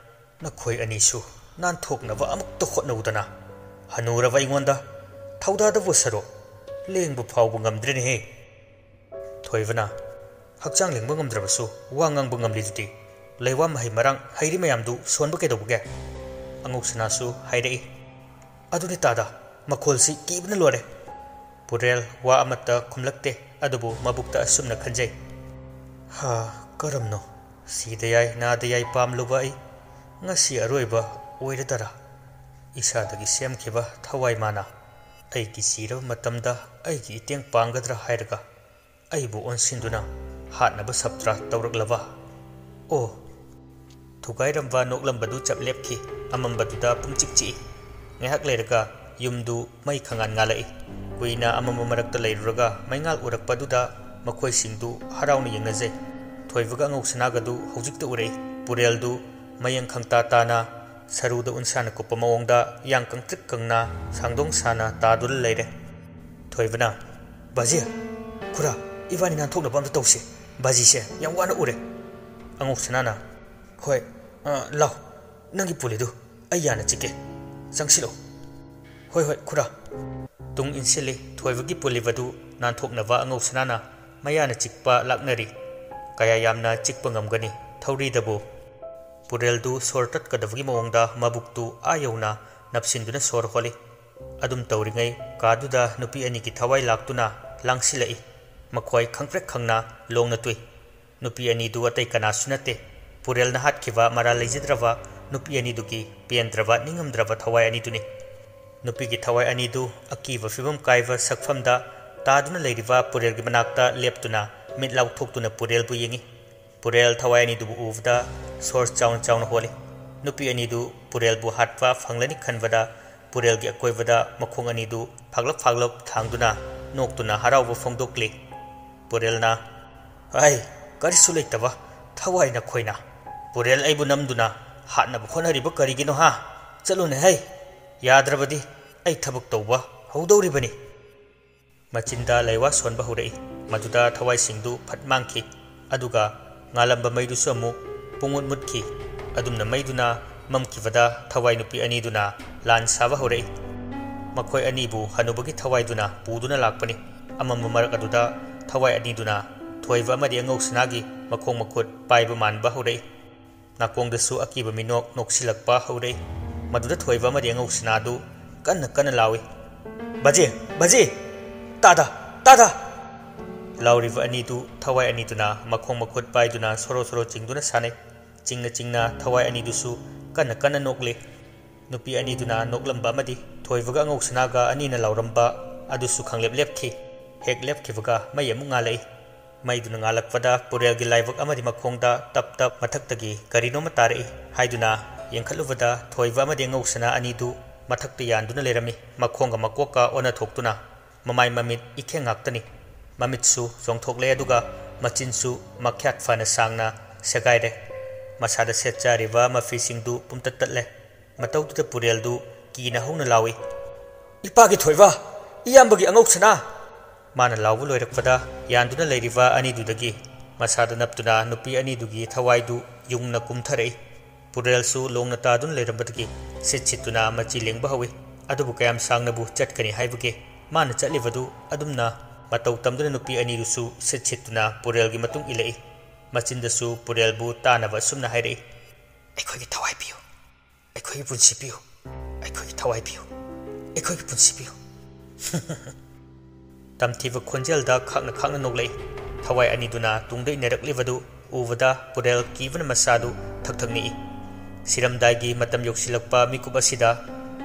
"ꯅꯈꯣꯏ ꯑꯅꯤꯁꯨ ꯅꯥꯟꯊꯣꯛꯅꯕ ꯑꯃꯨꯛꯇ ꯍꯣꯠꯅꯧꯗꯅ꯫ ꯍꯅꯨꯔꯕ ꯑꯩꯉꯣꯟꯗ ꯊꯧꯗꯥꯗꯕꯨ ꯁꯔꯨ ꯂꯦꯡꯕ ꯐꯥꯎꯕ ꯉꯝꯗ꯭ꯔꯦꯅꯦꯍꯦ꯫" ꯊꯣꯏꯕꯅ, "ꯍꯛꯆꯥꯡ ꯂꯦꯡꯕ ꯉꯝꯗ꯭ꯔꯕꯁꯨ ꯋꯥ ꯉꯥꯡꯕ ꯉꯝꯂꯤꯗꯨꯗꯤ꯫ ꯂꯩꯋꯥ ꯃꯍꯩ ꯃꯔꯥꯡ ꯍꯩꯔꯤ ꯃꯌꯥꯝꯗꯨ ꯁꯣꯟꯕ ꯀꯩꯗꯧꯕꯒꯦ?" ꯑꯉꯧ ꯁꯅꯥꯁꯨ ꯍꯥꯏꯔꯛꯏ, "ꯑꯗꯨꯅꯤ ꯇꯥꯗ, ꯃꯈꯣꯜꯁꯤ ꯀꯤꯕꯅ ꯂꯣꯏꯔꯦ꯫" ꯄꯨꯔꯦꯜ ꯋꯥ ꯑꯃꯠꯇ ꯈꯨꯝꯂꯛꯇꯦ, ꯑꯗꯨꯕꯨ ꯃꯕꯨꯛꯇ ꯑꯁꯨꯝꯅ ꯈꯟꯖꯩ, "ꯍꯥ, ꯀꯔꯝꯅꯣ? ꯁꯤꯗ ꯌꯥꯏ, ꯅꯥꯗ ꯌꯥꯏ ꯄꯥꯝꯂꯨꯕ ꯑꯩ ꯉꯁꯤ ꯑꯔꯣꯏꯕ ꯑꯣꯏꯔꯗꯔꯥ? ꯏꯁꯥꯗꯒꯤ ꯁꯦꯝꯈꯤꯕ ꯊꯋꯥꯏ ꯃꯥꯅ ꯑꯩꯒꯤ ꯁꯤꯔꯕ ꯃꯇꯝꯗ ꯑꯩꯒꯤ ꯏꯇꯦꯡ ꯄꯥꯡꯒꯗ꯭ꯔꯥ ꯍꯥꯏꯔꯒ ꯑꯩꯕꯨ ꯑꯣꯟꯁꯤꯟꯗꯨꯅ ꯍꯥꯠꯅꯕ ꯁꯞꯇ꯭ꯔꯥ ꯇꯧꯔꯛꯂꯕ? ꯑꯣ!" ꯊꯨꯒꯥꯏꯔꯝꯕ ꯅꯣꯛꯂꯝꯕꯗꯨ ꯆꯞ ꯂꯦꯞꯈꯤ꯫ ꯑꯃꯝꯕꯗꯨꯗ ꯄꯨꯡꯆꯤꯛ ꯆꯤꯛꯏ꯫ ꯉꯥꯏꯍꯥꯛ ꯂꯩꯔꯒ ꯌꯨꯝꯗꯨ ꯃꯩ ꯈꯪꯉꯥꯟ ꯉꯥꯜꯂꯛꯏ꯫ ꯀꯨꯏꯅ ꯑꯃꯝꯕ ꯃꯔꯛꯇ ꯂꯩꯔꯨꯔꯒ ꯃꯩꯉꯥꯜ ꯎꯔꯛꯄꯗꯨꯗ ꯃꯈꯣꯏꯁꯤꯡꯗꯨ ꯍꯔꯥꯎꯅ ꯌꯦꯡꯅꯖꯩ꯫ ꯊꯣꯏꯕꯒ ꯑꯉꯧ ꯁꯅꯥꯒꯗꯨ ꯍꯧꯖꯤꯛꯇ ꯎꯔꯛꯏ꯫ ꯄꯨꯔꯦꯜꯗꯨ ꯃꯌꯦꯡ ꯈꯪꯇꯥ ꯇꯥꯅ ꯁꯔꯨꯗ ꯎꯟꯁꯥꯅ ꯀꯨꯞꯄ ꯃꯑꯣꯡꯗ ꯌꯥꯡ ꯀꯪꯇ꯭ꯔꯤꯛ ꯀꯪꯅ ꯁꯥꯡꯗꯣꯡ ꯁꯥꯅ ꯇꯥꯗꯨꯅ ꯂꯩꯔꯦ꯫ ꯊꯣꯏꯕꯅ, "ꯕꯥꯖꯤ, ꯈꯨꯔꯥ, ꯏꯕꯥꯅꯤ ꯅꯥꯟꯊꯣꯛꯅꯕ ꯑꯝꯇ ꯇꯧꯁꯤ꯫ ꯕꯥꯖꯤꯁꯦ ꯌꯥꯝ ꯋꯥꯅ ꯎꯔꯦ꯫" ꯑꯉꯧ ꯁꯅꯥꯅ, "ꯍꯣꯏ, ꯑ, ꯂꯥꯎ, ꯅꯪꯒꯤ ꯄꯨꯂꯤꯗꯨ ꯑꯩ ꯌꯥꯅ ꯆꯤꯛꯀꯦ꯫ ꯆꯪꯁꯤꯜꯂꯣ꯫" "ꯍꯣꯏ, ꯍꯣꯏ, ꯈꯨꯔꯥ꯫" ꯇꯨꯡ ꯏꯟꯁꯤꯜꯂꯤ꯫ ꯊꯣꯏꯕꯒꯤ ꯄꯨꯂꯤꯕꯗꯨ ꯅꯥꯟꯊꯣꯛꯅꯕ ꯑꯉꯧ ꯁꯅꯥꯅ ꯃꯌꯥꯅ ꯆꯤꯛꯄ ꯂꯥꯛꯅꯔꯤ꯫ ꯀꯌꯥ ꯌꯥꯝꯅ ꯆꯤꯛꯄ ꯉꯝꯒꯅꯤ ꯊꯧꯔꯤꯗꯕꯨ? ꯄꯨꯔꯦꯜꯗꯨ ꯁꯣꯔ ꯇꯠꯀꯗꯕꯒꯤ ꯃꯑꯣꯡꯗ ꯃꯕꯨꯛꯇꯨ ꯑꯥ ꯌꯧꯅ ꯅꯞꯁꯤꯟꯗꯨꯅ ꯁꯣꯔ ꯍꯣꯜꯂꯤ꯫ ꯑꯗꯨꯝ ꯇꯧꯔꯤꯉꯩ ꯀꯥꯗꯨꯗ ꯅꯨꯄꯤ ꯑꯅꯤꯒꯤ ꯊꯋꯥꯏ ꯂꯥꯛꯇꯨꯅ ꯂꯥꯡꯁꯤꯜꯂꯛꯏ꯫ ꯃꯈꯣꯏ ꯈꯪꯄ꯭ꯔꯦꯛ ꯈꯪꯅ ꯂꯣꯡꯅ ꯇꯨꯏ꯫ ꯅꯨꯄꯤ ꯑꯅꯤꯗꯨ ꯑꯇꯩ ꯀꯅꯥꯁꯨ ꯅꯠꯇꯦ, ꯄꯨꯔꯦꯜꯅ ꯍꯥꯠꯈꯤꯕ ꯃꯔꯥꯜ ꯂꯩꯖꯗ꯭ꯔꯕ ꯅꯨꯄꯤ ꯑꯅꯤꯗꯨꯒꯤ ꯄꯦꯟꯗ꯭ꯔꯕ ꯅꯤꯡꯉꯝꯗ꯭ꯔꯕ ꯊꯋꯥꯏ ꯑꯅꯤꯗꯨꯅꯤ꯫ ꯅꯨꯄꯤꯒꯤ ꯊꯋꯥꯏ ꯑꯅꯤꯗꯨ ꯑꯀꯤꯕ ꯐꯤꯕꯝ ꯀꯥꯏꯕ ꯁꯛꯐꯝꯗ ꯇꯥꯗꯨꯅ ꯂꯩꯔꯤꯕ ꯄꯨꯔꯦꯜꯒꯤ ꯃꯅꯥꯛꯇ ꯂꯦꯞꯇꯨꯅ ꯃꯤꯠ ꯂꯥꯎꯊꯣꯛꯇꯨꯅ ꯄꯨꯔꯦꯜꯕꯨ ꯌꯦꯡꯏ꯫ ꯄꯨꯔꯦꯜ ꯊꯋꯥꯏ ꯑꯅꯤꯗꯨꯕꯨ ꯎꯕꯗ ꯁꯣꯔ ꯆꯥꯎꯅ ꯆꯥꯎꯅ ꯍꯣꯜꯂꯤ꯫ ꯅꯨꯄꯤ ꯑꯅꯤꯗꯨ ꯄꯨꯔꯦꯜꯕꯨ ꯍꯥꯠꯄ ꯐꯪꯂꯅꯤ ꯈꯟꯕꯗ ꯄꯨꯔꯦꯜꯒꯤ ꯑꯀꯣꯏꯕꯗ ꯃꯈꯣꯡ ꯑꯅꯤꯗꯨ ꯐꯥꯛꯂꯞ ꯐꯥꯛꯂꯞ ꯊꯥꯡꯗꯨꯅ ꯅꯣꯛꯇꯨꯅ ꯍꯔꯥꯎꯕ ꯐꯣꯡꯗꯣꯛꯂꯤ꯫ ꯄꯨꯔꯦꯜꯅ, "ꯍꯩ, ꯀꯔꯤꯁꯨ ꯂꯩꯇꯕ ꯊꯋꯥꯏ ꯅꯈꯣꯏꯅ ꯄꯨꯔꯦꯜ ꯑꯩꯕꯨ ꯅꯝꯗꯨꯅ ꯍꯥꯠꯅꯕ ꯍꯣꯠꯅꯔꯤꯕ ꯀꯔꯤꯒꯤꯅꯣ ꯍꯥ? ꯆꯠꯂꯨꯅꯦ ꯍꯩ, ꯌꯥꯗ꯭ꯔꯕꯗꯤ ꯑꯩ ꯊꯕꯛ ꯇꯧꯕ ꯍꯧꯗꯧꯔꯤꯕꯅꯤ꯫" ꯃꯆꯤꯟꯗ ꯂꯩꯋꯥ ꯁꯣꯟꯕ ꯍꯧꯔꯛꯏ꯫ ꯃꯗꯨꯗ ꯊꯋꯥꯏꯁꯤꯡꯗꯨ ꯐꯠ ꯃꯥꯡꯈꯤ꯫ ꯑꯗꯨꯒ ꯉꯥꯜꯂꯝꯕ ꯃꯩꯗꯨꯁꯨ ꯑꯃꯨꯛ ꯄꯨꯡꯃꯨꯠ ꯃꯨꯠꯈꯤ꯫ ꯑꯗꯨꯝꯅ ꯃꯩꯗꯨꯅ ꯃꯝꯈꯤꯕꯗ ꯊꯋꯥꯏ ꯅꯨꯄꯤ ꯑꯅꯤꯗꯨꯅ ꯂꯥꯟ ꯁꯥꯕ ꯍꯧꯔꯛꯏ꯫ ꯃꯈꯣꯏ ꯑꯅꯤꯕꯨ ꯍꯅꯨꯕꯒꯤ ꯊꯋꯥꯏꯗꯨꯅ ꯄꯨꯗꯨꯅ ꯂꯥꯛꯄꯅꯤ꯫ ꯑꯃꯝꯕ ꯃꯔꯛ ꯑꯗꯨꯗ ꯊꯋꯥꯏ ꯑꯅꯤꯗꯨꯅ ꯊꯣꯏꯕ ꯑꯃꯗꯤ ꯑꯉꯧꯁꯅꯥꯒꯤ ꯃꯈꯣꯡ ꯃꯈꯨꯠ ꯄꯥꯏꯕ ꯃꯥꯟꯕ ꯍꯧꯔꯛꯏ꯫ ꯅꯥꯀꯣꯡꯗꯁꯨ ꯑꯀꯤꯕ ꯃꯤꯅꯣꯛ ꯅꯣꯛꯁꯤꯜꯂꯛꯄ ꯍꯧꯔꯛꯏ꯫ ꯃꯗꯨꯗ ꯊꯣꯏꯕ ꯑꯃꯗꯤ ꯑꯉꯧꯁꯅꯥꯗꯨ ꯀꯟꯅ ꯀꯟꯅ ꯂꯥꯎꯏ, "ꯕꯥꯖꯤ! ꯕꯥꯖꯤ! ꯇꯥꯗ! ꯇꯥꯗ!" ꯂꯥꯎꯔꯤꯕ ꯑꯅꯤꯗꯨ ꯊꯋꯥꯏ ꯑꯅꯤꯗꯨꯅ ꯃꯈꯣꯡ ꯃꯈꯨꯠ ꯄꯥꯏꯗꯨꯅ ꯁꯣꯔꯣ ꯁꯣꯔꯣ ꯆꯤꯡꯗꯨꯅ ꯁꯥꯟꯅꯩ꯫ ꯆꯤꯡꯅ ꯆꯤꯡꯅ ꯊꯋꯥꯏ ꯑꯅꯤꯗꯨꯁꯨ ꯀꯟꯅ ꯀꯟꯅ ꯅꯣꯛꯂꯤ꯫ ꯅꯨꯄꯤ ꯑꯅꯤꯗꯨꯅ ꯅꯣꯛꯂꯝꯕ ꯑꯃꯗꯤ ꯊꯣꯏꯕꯒ ꯑꯉꯧꯁꯅꯥꯒ ꯑꯅꯤꯅ ꯂꯥꯎꯔꯝꯕ ꯑꯗꯨꯁꯨ ꯈꯪꯂꯦꯞ ꯂꯦꯞꯈꯤ꯫ ꯍꯦꯛ ꯂꯦꯞꯈꯤꯕꯒ ꯃꯩ ꯑꯃꯨꯛ ꯉꯥꯜꯂꯛꯏ꯫ ꯃꯩꯗꯨꯅ ꯉꯥꯜꯂꯛꯄꯗ ꯄꯨꯔꯦꯜꯒꯤ ꯂꯥꯏꯕꯛ ꯑꯃꯗꯤ ꯃꯈꯣꯡꯗ ꯇꯞ ꯇꯞ ꯃꯊꯛꯇꯒꯤ ꯀꯔꯤꯅꯣꯃ ꯇꯥꯔꯛꯏ ꯍꯥꯏꯗꯨꯅ ꯌꯦꯡꯈꯠꯂꯨꯕꯗ ꯊꯣꯏꯕ ꯑꯃꯗꯤ ꯑꯉꯧꯁꯅꯥ ꯑꯅꯤꯗꯨ ꯃꯊꯛꯇ ꯌꯥꯟꯗꯨꯅ ꯂꯩꯔꯝꯃꯤ꯫ ꯃꯈꯣꯡꯒ ꯃꯀꯣꯛꯀ ꯑꯣꯟꯅ ꯊꯣꯛꯇꯨꯅ ꯃꯃꯥꯏ ꯃꯃꯤꯠ ꯏꯈꯦꯡ ꯉꯥꯛꯇꯅꯤ꯫ ꯃꯃꯤꯠꯁꯨ ꯆꯣꯡꯊꯣꯛꯂꯦ, ꯑꯗꯨꯒ ꯃꯆꯤꯟꯁꯨ ꯃꯈ꯭ꯌꯥꯠ ꯐꯅ ꯁꯥꯡꯅ ꯁꯦꯒꯥꯏꯔꯦ꯫ ꯃꯁꯥꯗ ꯁꯦꯠꯆꯔꯤꯕ ꯃꯐꯤꯁꯤꯡꯗꯨ ꯄꯨꯝꯇꯠ ꯇꯠꯂꯦ꯫ ꯃꯇꯧꯗꯨꯗ ꯄꯨꯔꯦꯜꯗꯨ ꯀꯤꯅ ꯍꯧꯅ ꯂꯥꯎꯏ, "ꯏꯄꯥꯒꯤ ꯊꯣꯏꯕ, ꯏꯌꯥꯝꯕꯒꯤ ꯑꯉꯧꯁꯅꯥ!" ꯃꯥꯅ ꯂꯥꯎꯕ ꯂꯣꯏꯔꯛꯄꯗ ꯌꯥꯟꯗꯨꯅ ꯂꯩꯔꯤꯕ ꯑꯅꯤꯗꯨꯗꯒꯤ ꯃꯁꯥꯗ ꯅꯞꯇꯨꯅ ꯅꯨꯄꯤ ꯑꯅꯤꯗꯨꯒꯤ ꯊꯋꯥꯏꯗꯨ ꯌꯨꯡꯅ ꯀꯨꯝꯊꯔꯛꯏ꯫ ꯄꯨꯔꯦꯜꯁꯨ ꯂꯣꯡꯅ ꯇꯥꯗꯨꯅ ꯂꯩꯔꯝꯕꯗꯒꯤ ꯁꯤꯠ ꯁꯤꯠꯇꯨꯅ ꯃꯆꯤ ꯂꯦꯡꯕ ꯍꯧꯏ꯫ ꯑꯗꯨꯕꯨ ꯀꯌꯥꯝ ꯁꯥꯡꯅꯕꯨ ꯆꯠꯀꯅꯤ ꯍꯥꯏꯕꯒꯦ? ꯃꯥꯅ ꯆꯠꯂꯤꯕꯗꯨ ꯑꯗꯨꯝꯅ ꯃꯇꯧ ꯇꯝꯗꯨꯅ ꯅꯨꯄꯤ ꯑꯅꯤꯗꯨꯁꯨ ꯁꯤꯠ ꯁꯤꯠꯇꯨꯅ ꯄꯨꯔꯦꯜꯒꯤ ꯃꯇꯨꯡ ꯏꯜꯂꯛꯏ꯫ ꯃꯆꯤꯟꯗꯁꯨ ꯄꯨꯔꯦꯜꯕꯨ ꯇꯥꯅꯕ ꯑꯁꯨꯝꯅ ꯍꯥꯏꯔꯛꯏ, "ꯑꯩꯈꯣꯏꯒꯤ ꯊꯋꯥꯏ ꯄꯤꯌꯨ, ꯑꯩꯈꯣꯏꯒꯤ ꯄꯨꯟꯁꯤ ꯄꯤꯌꯨ, ꯑꯩꯈꯣꯏꯒꯤ ꯊꯋꯥꯏ ꯄꯤꯌꯨ, ꯑꯩꯈꯣꯏꯒꯤ ꯄꯨꯟꯁꯤ ꯄꯤꯌꯨ!" ꯇꯝꯊꯤꯕ ꯈꯣꯟꯖꯦꯜꯗ ꯈꯥꯛꯅ ꯈꯥꯛꯅ ꯅꯣꯛꯂꯛꯏ꯫ ꯊꯋꯥꯏ ꯑꯅꯤꯗꯨꯅ ꯇꯨꯡꯗ ꯏꯟꯅꯔꯛꯂꯤꯕꯗꯨ ꯎꯕꯗ ꯄꯨꯔꯦꯜ ꯀꯤꯕꯅ ꯃꯁꯥꯗꯨ ꯊꯛ ꯊꯛ ꯅꯤꯛꯏ꯫ ꯁꯤꯔꯝꯗꯥꯏꯒꯤ ꯃꯇꯝ ꯌꯧꯁꯤꯜꯂꯛꯄ ꯃꯤꯀꯨꯞ ꯑꯁꯤꯗ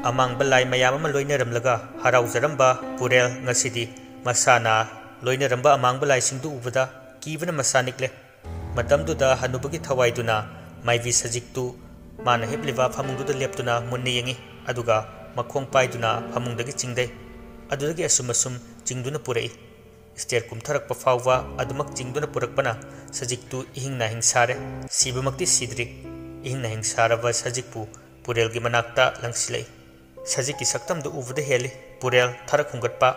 ꯑꯃꯥꯡꯕ ꯂꯥꯏ ꯃꯌꯥꯝ ꯑꯃ ꯂꯣꯏꯅꯔꯝꯂꯒ ꯍꯔꯥꯎꯖꯔꯝꯕ ꯄꯨꯔꯦꯜ ꯉꯁꯤꯗꯤ ꯃꯁꯥꯅ ꯂꯣꯏꯅꯔꯝꯕ ꯑꯃꯥꯡꯕ ꯂꯥꯏꯁꯤꯡꯗꯨ ꯎꯕꯗ ꯀꯤꯕꯅ ꯃꯁꯥ ꯅꯤꯛꯂꯦ꯫ ꯃꯇꯝꯗꯨꯗ ꯍꯅꯨꯕꯒꯤ ꯊꯋꯥꯏꯗꯨꯅ ꯃꯥꯏꯕꯤ ꯁꯖꯤꯛꯇꯨ ꯃꯥꯅ ꯍꯤꯞꯂꯤꯕ ꯐꯃꯨꯡꯗꯨꯗ ꯂꯦꯞꯇꯨꯅ ꯃꯨꯟꯅ ꯌꯦꯡꯏ, ꯑꯗꯨꯒ ꯃꯈꯣꯡ ꯄꯥꯏꯗꯨꯅ ꯐꯃꯨꯡꯗꯒꯤ ꯆꯤꯡꯊꯩ꯫ ꯑꯗꯨꯗꯒꯤ ꯑꯁꯨꯝ ꯑꯁꯨꯝ ꯆꯤꯡꯗꯨꯅ ꯄꯨꯔꯛꯏ꯫ ꯁ꯭ꯇꯦꯔ ꯀꯨꯝꯊꯔꯛꯄ ꯐꯥꯎꯕ ꯑꯗꯨꯃꯛ ꯆꯤꯡꯗꯨꯅ ꯄꯨꯔꯛꯄꯅ ꯁꯖꯤꯛꯇꯨ ꯏꯍꯤꯡ ꯅꯥꯍꯤꯡ ꯁꯥꯔꯦ꯫ ꯁꯤꯕꯃꯛꯇꯤ ꯁꯤꯗ꯭ꯔꯤ꯫ ꯏꯍꯤꯡ ꯅꯥꯍꯤꯡ ꯁꯥꯔꯕ ꯁꯖꯤꯛꯄꯨ ꯄꯨꯔꯦꯜꯒꯤ ꯃꯅꯥꯛꯇ ꯂꯪꯁꯤꯜꯂꯛꯏ꯫ ꯁꯖꯤꯛꯀꯤ ꯁꯛꯇꯝꯗꯨ ꯎꯕꯗ ꯍꯦꯜꯂꯤ ꯄꯨꯔꯦꯜ ꯊꯔꯛ ꯍꯨꯝꯒꯠꯄ꯫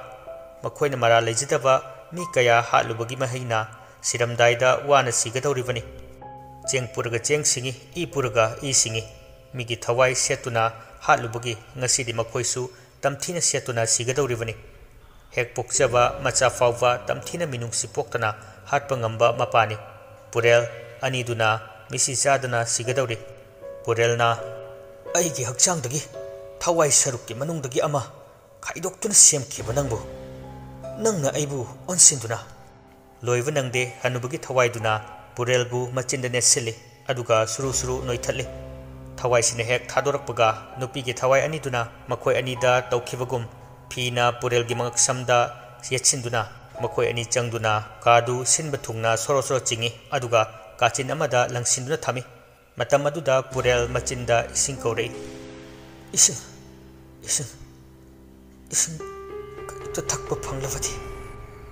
ꯃꯈꯣꯏꯅ ꯃꯔꯥꯜ ꯂꯩꯖꯗꯕ ꯃꯤ ꯀꯌꯥ ꯍꯥꯠꯂꯨꯕꯒꯤ ꯃꯍꯩꯅ ꯁꯤꯔꯝꯗꯥꯏꯗ ꯋꯥꯅ ꯁꯤꯒꯗꯧꯔꯤꯕꯅꯤ꯫ ꯆꯦꯡ ꯄꯨꯔꯒ ꯆꯦꯡ ꯁꯤꯡꯏ, ꯏ ꯄꯨꯔꯒ ꯏ ꯁꯤꯡꯏ꯫ ꯃꯤꯒꯤ ꯊꯋꯥꯏ ꯁꯦꯠꯇꯨꯅ ꯍꯥꯠꯂꯨꯕꯒꯤ ꯉꯁꯤꯗꯤ ꯃꯈꯣꯏꯁꯨ ꯇꯝꯊꯤꯅ ꯁꯦꯠꯇꯨꯅ ꯁꯤꯒꯗꯧꯔꯤꯕꯅꯤ꯫ ꯍꯦꯛ ꯄꯣꯛꯆꯕ ꯃꯆꯥ ꯐꯥꯎꯕ ꯇꯝꯊꯤꯅ ꯃꯤꯅꯨꯡꯁꯤ ꯄꯣꯛꯇꯅ ꯍꯥꯠꯄ ꯉꯝꯕ ꯃꯄꯥꯅꯤ꯫ ꯄꯨꯔꯦꯜ ꯑꯅꯤꯗꯨꯅ ꯃꯤꯠꯁꯤ ꯆꯥꯗꯅ ꯁꯤꯒꯗꯧꯔꯤ꯫ ꯄꯨꯔꯦꯜꯅ, "ꯑꯩꯒꯤ ꯍꯛꯆꯥꯡꯗꯒꯤ ꯊꯋꯥꯏ ꯁꯔꯨꯛꯀꯤ ꯃꯅꯨꯡꯗꯒꯤ ꯑꯃ ꯈꯥꯏꯗꯣꯛꯇꯨꯅ ꯁꯦꯝꯈꯤꯕ ꯅꯪꯕꯨ, ꯅꯪꯅ ꯑꯩꯕꯨ ꯑꯣꯟꯁꯤꯟꯗꯨꯅ!" ꯂꯣꯏꯕ ꯅꯪꯗꯦ, ꯍꯅꯨꯕꯒꯤ ꯊꯋꯥꯏꯗꯨꯅ ꯄꯨꯔꯦꯜꯕꯨ ꯃꯆꯤꯟꯗ ꯅꯦꯠꯁꯤꯜꯂꯤ, ꯑꯗꯨꯒ ꯁꯨꯔꯨ ꯁꯨꯔꯨ ꯅꯣꯏꯊꯠꯂꯤ꯫ ꯊꯋꯥꯏꯁꯤꯅ ꯍꯦꯛ ꯊꯥꯗꯣꯔꯛꯄꯒ, ꯅꯨꯄꯤꯒꯤ ꯊꯋꯥꯏ ꯑꯅꯤꯗꯨꯅ ꯃꯈꯣꯏ ꯑꯅꯤꯗ ꯇꯧꯈꯤꯕꯒꯨꯝ, ꯐꯤꯅ ꯄꯨꯔꯦꯜꯒꯤ ꯃꯉꯛꯁꯝꯗ ꯌꯦꯠꯁꯤꯟꯗꯨꯅ, ꯃꯈꯣꯏ ꯑꯅꯤ ꯆꯪꯗꯨꯅ ꯀꯥꯗꯨ ꯁꯤꯟꯕ ꯊꯨꯡꯅ ꯁꯣꯔꯣ ꯁꯣꯔꯣ ꯆꯤꯡꯏ, ꯑꯗꯨꯒ ꯀꯥꯆꯤꯟ ꯑꯃꯗ ꯂꯪꯁꯤꯟꯗꯨꯅ ꯊꯝꯃꯤ꯫ ꯃꯇꯝ ꯑꯗꯨꯗ ꯄꯨꯔꯦꯜ ꯃꯆꯤꯟꯗ ꯏꯁꯤꯡ ꯀꯧꯔꯛꯏ, "ꯏꯁꯤꯡ, ꯏꯁꯤꯡ, ꯏꯁꯤꯡ ꯈꯖꯤꯛꯇ ꯊꯛꯄ ꯐꯪꯂꯕꯗꯤ!"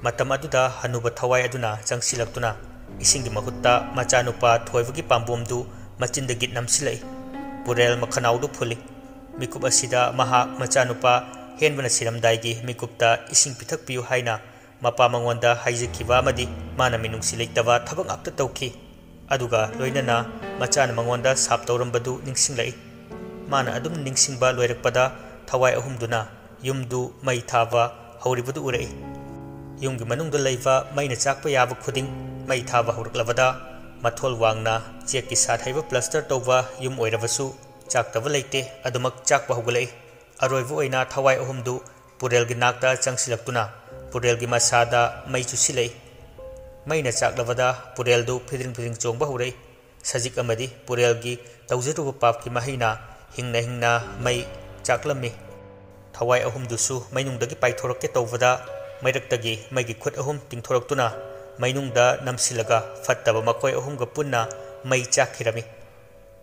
ꯃꯇꯝ ꯑꯗꯨꯗ ꯍꯅꯨꯕ ꯊꯋꯥꯏ ꯑꯗꯨꯅ ꯆꯪꯁꯤꯜꯂꯛꯇꯨꯅ, ꯏꯁꯤꯡꯒꯤ ꯃꯍꯨꯠꯇ ꯃꯆꯥꯅꯨꯄꯥ ꯊꯣꯏꯕꯒꯤ ꯄꯥꯝꯕꯣꯝꯗꯨ ꯃꯆꯤꯟꯗꯒꯤ ꯅꯝꯁꯤꯜꯂꯛꯏ꯫ ꯄꯨꯔꯦꯜ ꯃꯈꯅꯥꯎꯗꯨ ꯐꯨꯜꯂꯤ꯫ ꯃꯤꯀꯨꯞ ꯑꯁꯤꯗ ꯃꯍꯥꯛ ꯃꯆꯥꯅꯨꯄꯥ ꯍꯦꯟꯕꯅ ꯁꯤꯔꯝꯗꯥꯏꯒꯤ ꯃꯤꯀꯨꯞꯇ ꯏꯁꯤꯡ ꯄꯤꯊꯛꯄꯤꯌꯨ ꯍꯥꯏꯅ ꯃꯄꯥ ꯃꯉꯣꯟꯗ ꯍꯥꯏꯖꯈꯤꯕ ꯑꯃꯗꯤ ꯃꯥꯅ ꯃꯤꯅꯨꯡꯁꯤ ꯂꯩꯇꯕ ꯊꯕꯛ ꯉꯥꯛꯇ ꯇꯧꯈꯤ꯫ ꯑꯗꯨꯒ ꯂꯣꯏꯅꯅ ꯃꯆꯥꯅ ꯃꯉꯣꯟꯗ ꯁꯥꯞ ꯇꯧꯔꯝꯕꯗꯨ ꯅꯤꯡꯁꯤꯡꯂꯛꯏ꯫ ꯃꯥꯅ ꯑꯗꯨꯝ ꯅꯤꯡꯁꯤꯡꯕ ꯂꯣꯏꯔꯛꯄꯗ ꯊꯋꯥꯏ ꯑꯍꯨꯝꯗꯨꯅ ꯌꯨꯝꯗꯨ ꯃꯩ ꯊꯥꯕ ꯍꯧꯔꯤꯕꯗꯨ ꯎꯔꯛꯏ꯫ ꯌꯨꯝꯒꯤ ꯃꯅꯨꯡꯗ ꯂꯩꯕ ꯃꯩꯅ ꯆꯥꯛꯄ ꯌꯥꯕ ꯈꯨꯗꯤꯡ ꯃꯩ ꯊꯥꯕ ꯍꯧꯔꯛꯂꯕꯗ ꯃꯊꯣꯜ ꯋꯥꯡꯅ ꯆꯦꯛꯀꯤ ꯁꯥꯠ ꯍꯩꯕ ꯄ꯭ꯂꯁꯇꯔ ꯇꯧꯕ ꯌꯨꯝ ꯑꯣꯏꯔꯕꯁꯨ ꯆꯥꯛꯇꯕ ꯂꯩꯇꯦ, ꯑꯗꯨꯃꯛ ꯆꯥꯛꯄ ꯍꯧꯒꯠꯂꯛꯏ꯫ ꯑꯔꯣꯏꯕ ꯑꯣꯏꯅ ꯊꯋꯥꯏ ꯑꯍꯨꯝꯗꯨ ꯄꯨꯔꯦꯜꯒꯤ ꯅꯥꯛꯇ ꯆꯪꯁꯤꯜꯂꯛꯇꯨꯅ ꯄꯨꯔꯦꯜꯒꯤ ꯃꯁꯥꯗ ꯃꯩ ꯆꯨꯁꯤꯜꯂꯛꯏ꯫ ꯃꯩꯅ ꯆꯥꯛꯂꯕꯗ ꯄꯨꯔꯦꯜꯗꯨ ꯐꯤꯗ꯭ꯔꯤꯡ ꯐꯤꯗ꯭ꯔꯤꯡ ꯆꯣꯡꯕ ꯍꯧꯔꯛꯏ꯫ ꯁꯖꯤꯛ ꯑꯃꯗꯤ ꯄꯨꯔꯦꯜꯒꯤ ꯇꯧꯖꯔꯨꯕ ꯄꯥꯞꯀꯤ ꯃꯍꯩꯅ ꯍꯤꯡꯅ ꯍꯤꯡꯅ ꯃꯩ ꯆꯥꯛꯂꯝꯃꯤ꯫ ꯊꯋꯥꯏ ꯑꯍꯨꯝꯗꯨꯁꯨ ꯃꯩꯅꯨꯡꯗꯒꯤ ꯄꯥꯏꯊꯣꯔꯛꯀꯦ ꯇꯧꯕꯗ ꯃꯩꯔꯛꯇꯒꯤ ꯃꯩꯒꯤ ꯈꯨꯠ ꯑꯍꯨꯝ ꯇꯤꯡꯊꯣꯔꯛꯇꯨꯅ ꯃꯩꯅꯨꯡꯗ ꯅꯝꯁꯤꯜꯂꯒ ꯐꯠꯇꯕ ꯃꯈꯣꯏ ꯑꯍꯨꯝꯒ ꯄꯨꯟꯅ ꯃꯩ ꯆꯥꯛꯈꯤꯔꯝꯃꯤ꯫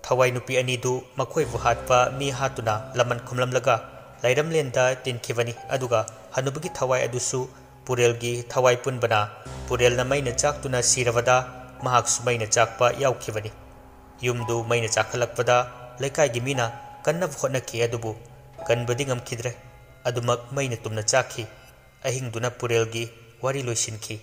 ꯊꯋꯥꯏ ꯅꯨꯄꯤ ꯑꯅꯤꯗꯨ ꯃꯈꯣꯏꯕꯨ ꯍꯥꯠꯄ ꯃꯤ ꯍꯥꯠꯇꯨꯅ ꯂꯃꯟ ꯈꯨꯝꯂꯝꯂꯒ ꯂꯩꯔꯝꯂꯦꯟꯗ ꯇꯤꯟꯈꯤꯕꯅꯤ꯫ ꯑꯗꯨꯒ ꯍꯅꯨꯕꯒꯤ ꯊꯋꯥꯏ ꯑꯗꯨꯁꯨ ꯄꯨꯔꯦꯜꯒꯤ ꯊꯋꯥꯏ ꯄꯨꯟꯕꯅ ꯄꯨꯔꯦꯜꯅ ꯃꯩꯅ ꯆꯥꯛꯇꯨꯅ ꯁꯤꯔꯕꯗ ꯃꯍꯥꯛꯁꯨ ꯃꯩꯅ ꯆꯥꯛꯄ ꯌꯥꯎꯈꯤꯕꯅꯤ꯫ ꯌꯨꯝꯗꯨ ꯃꯩꯅ ꯆꯥꯛꯈꯠꯂꯛꯄꯗ ꯂꯩꯀꯥꯏꯒꯤ ꯃꯤꯅ ꯀꯟꯅꯕ ꯍꯣꯠꯅꯈꯤ, ꯑꯗꯨꯕꯨ ꯀꯟꯕꯗꯤ ꯉꯝꯈꯤꯗ꯭ꯔꯦ꯫ ꯑꯗꯨꯃꯛ ꯃꯩꯅ ꯇꯨꯝꯅ ꯆꯥꯛꯈꯤ꯫ ꯑꯍꯤꯡꯗꯨꯅ ꯄꯨꯔꯦꯜꯒꯤ ꯋꯥꯔꯤ ꯂꯣꯏꯁꯤꯟꯈꯤ꯫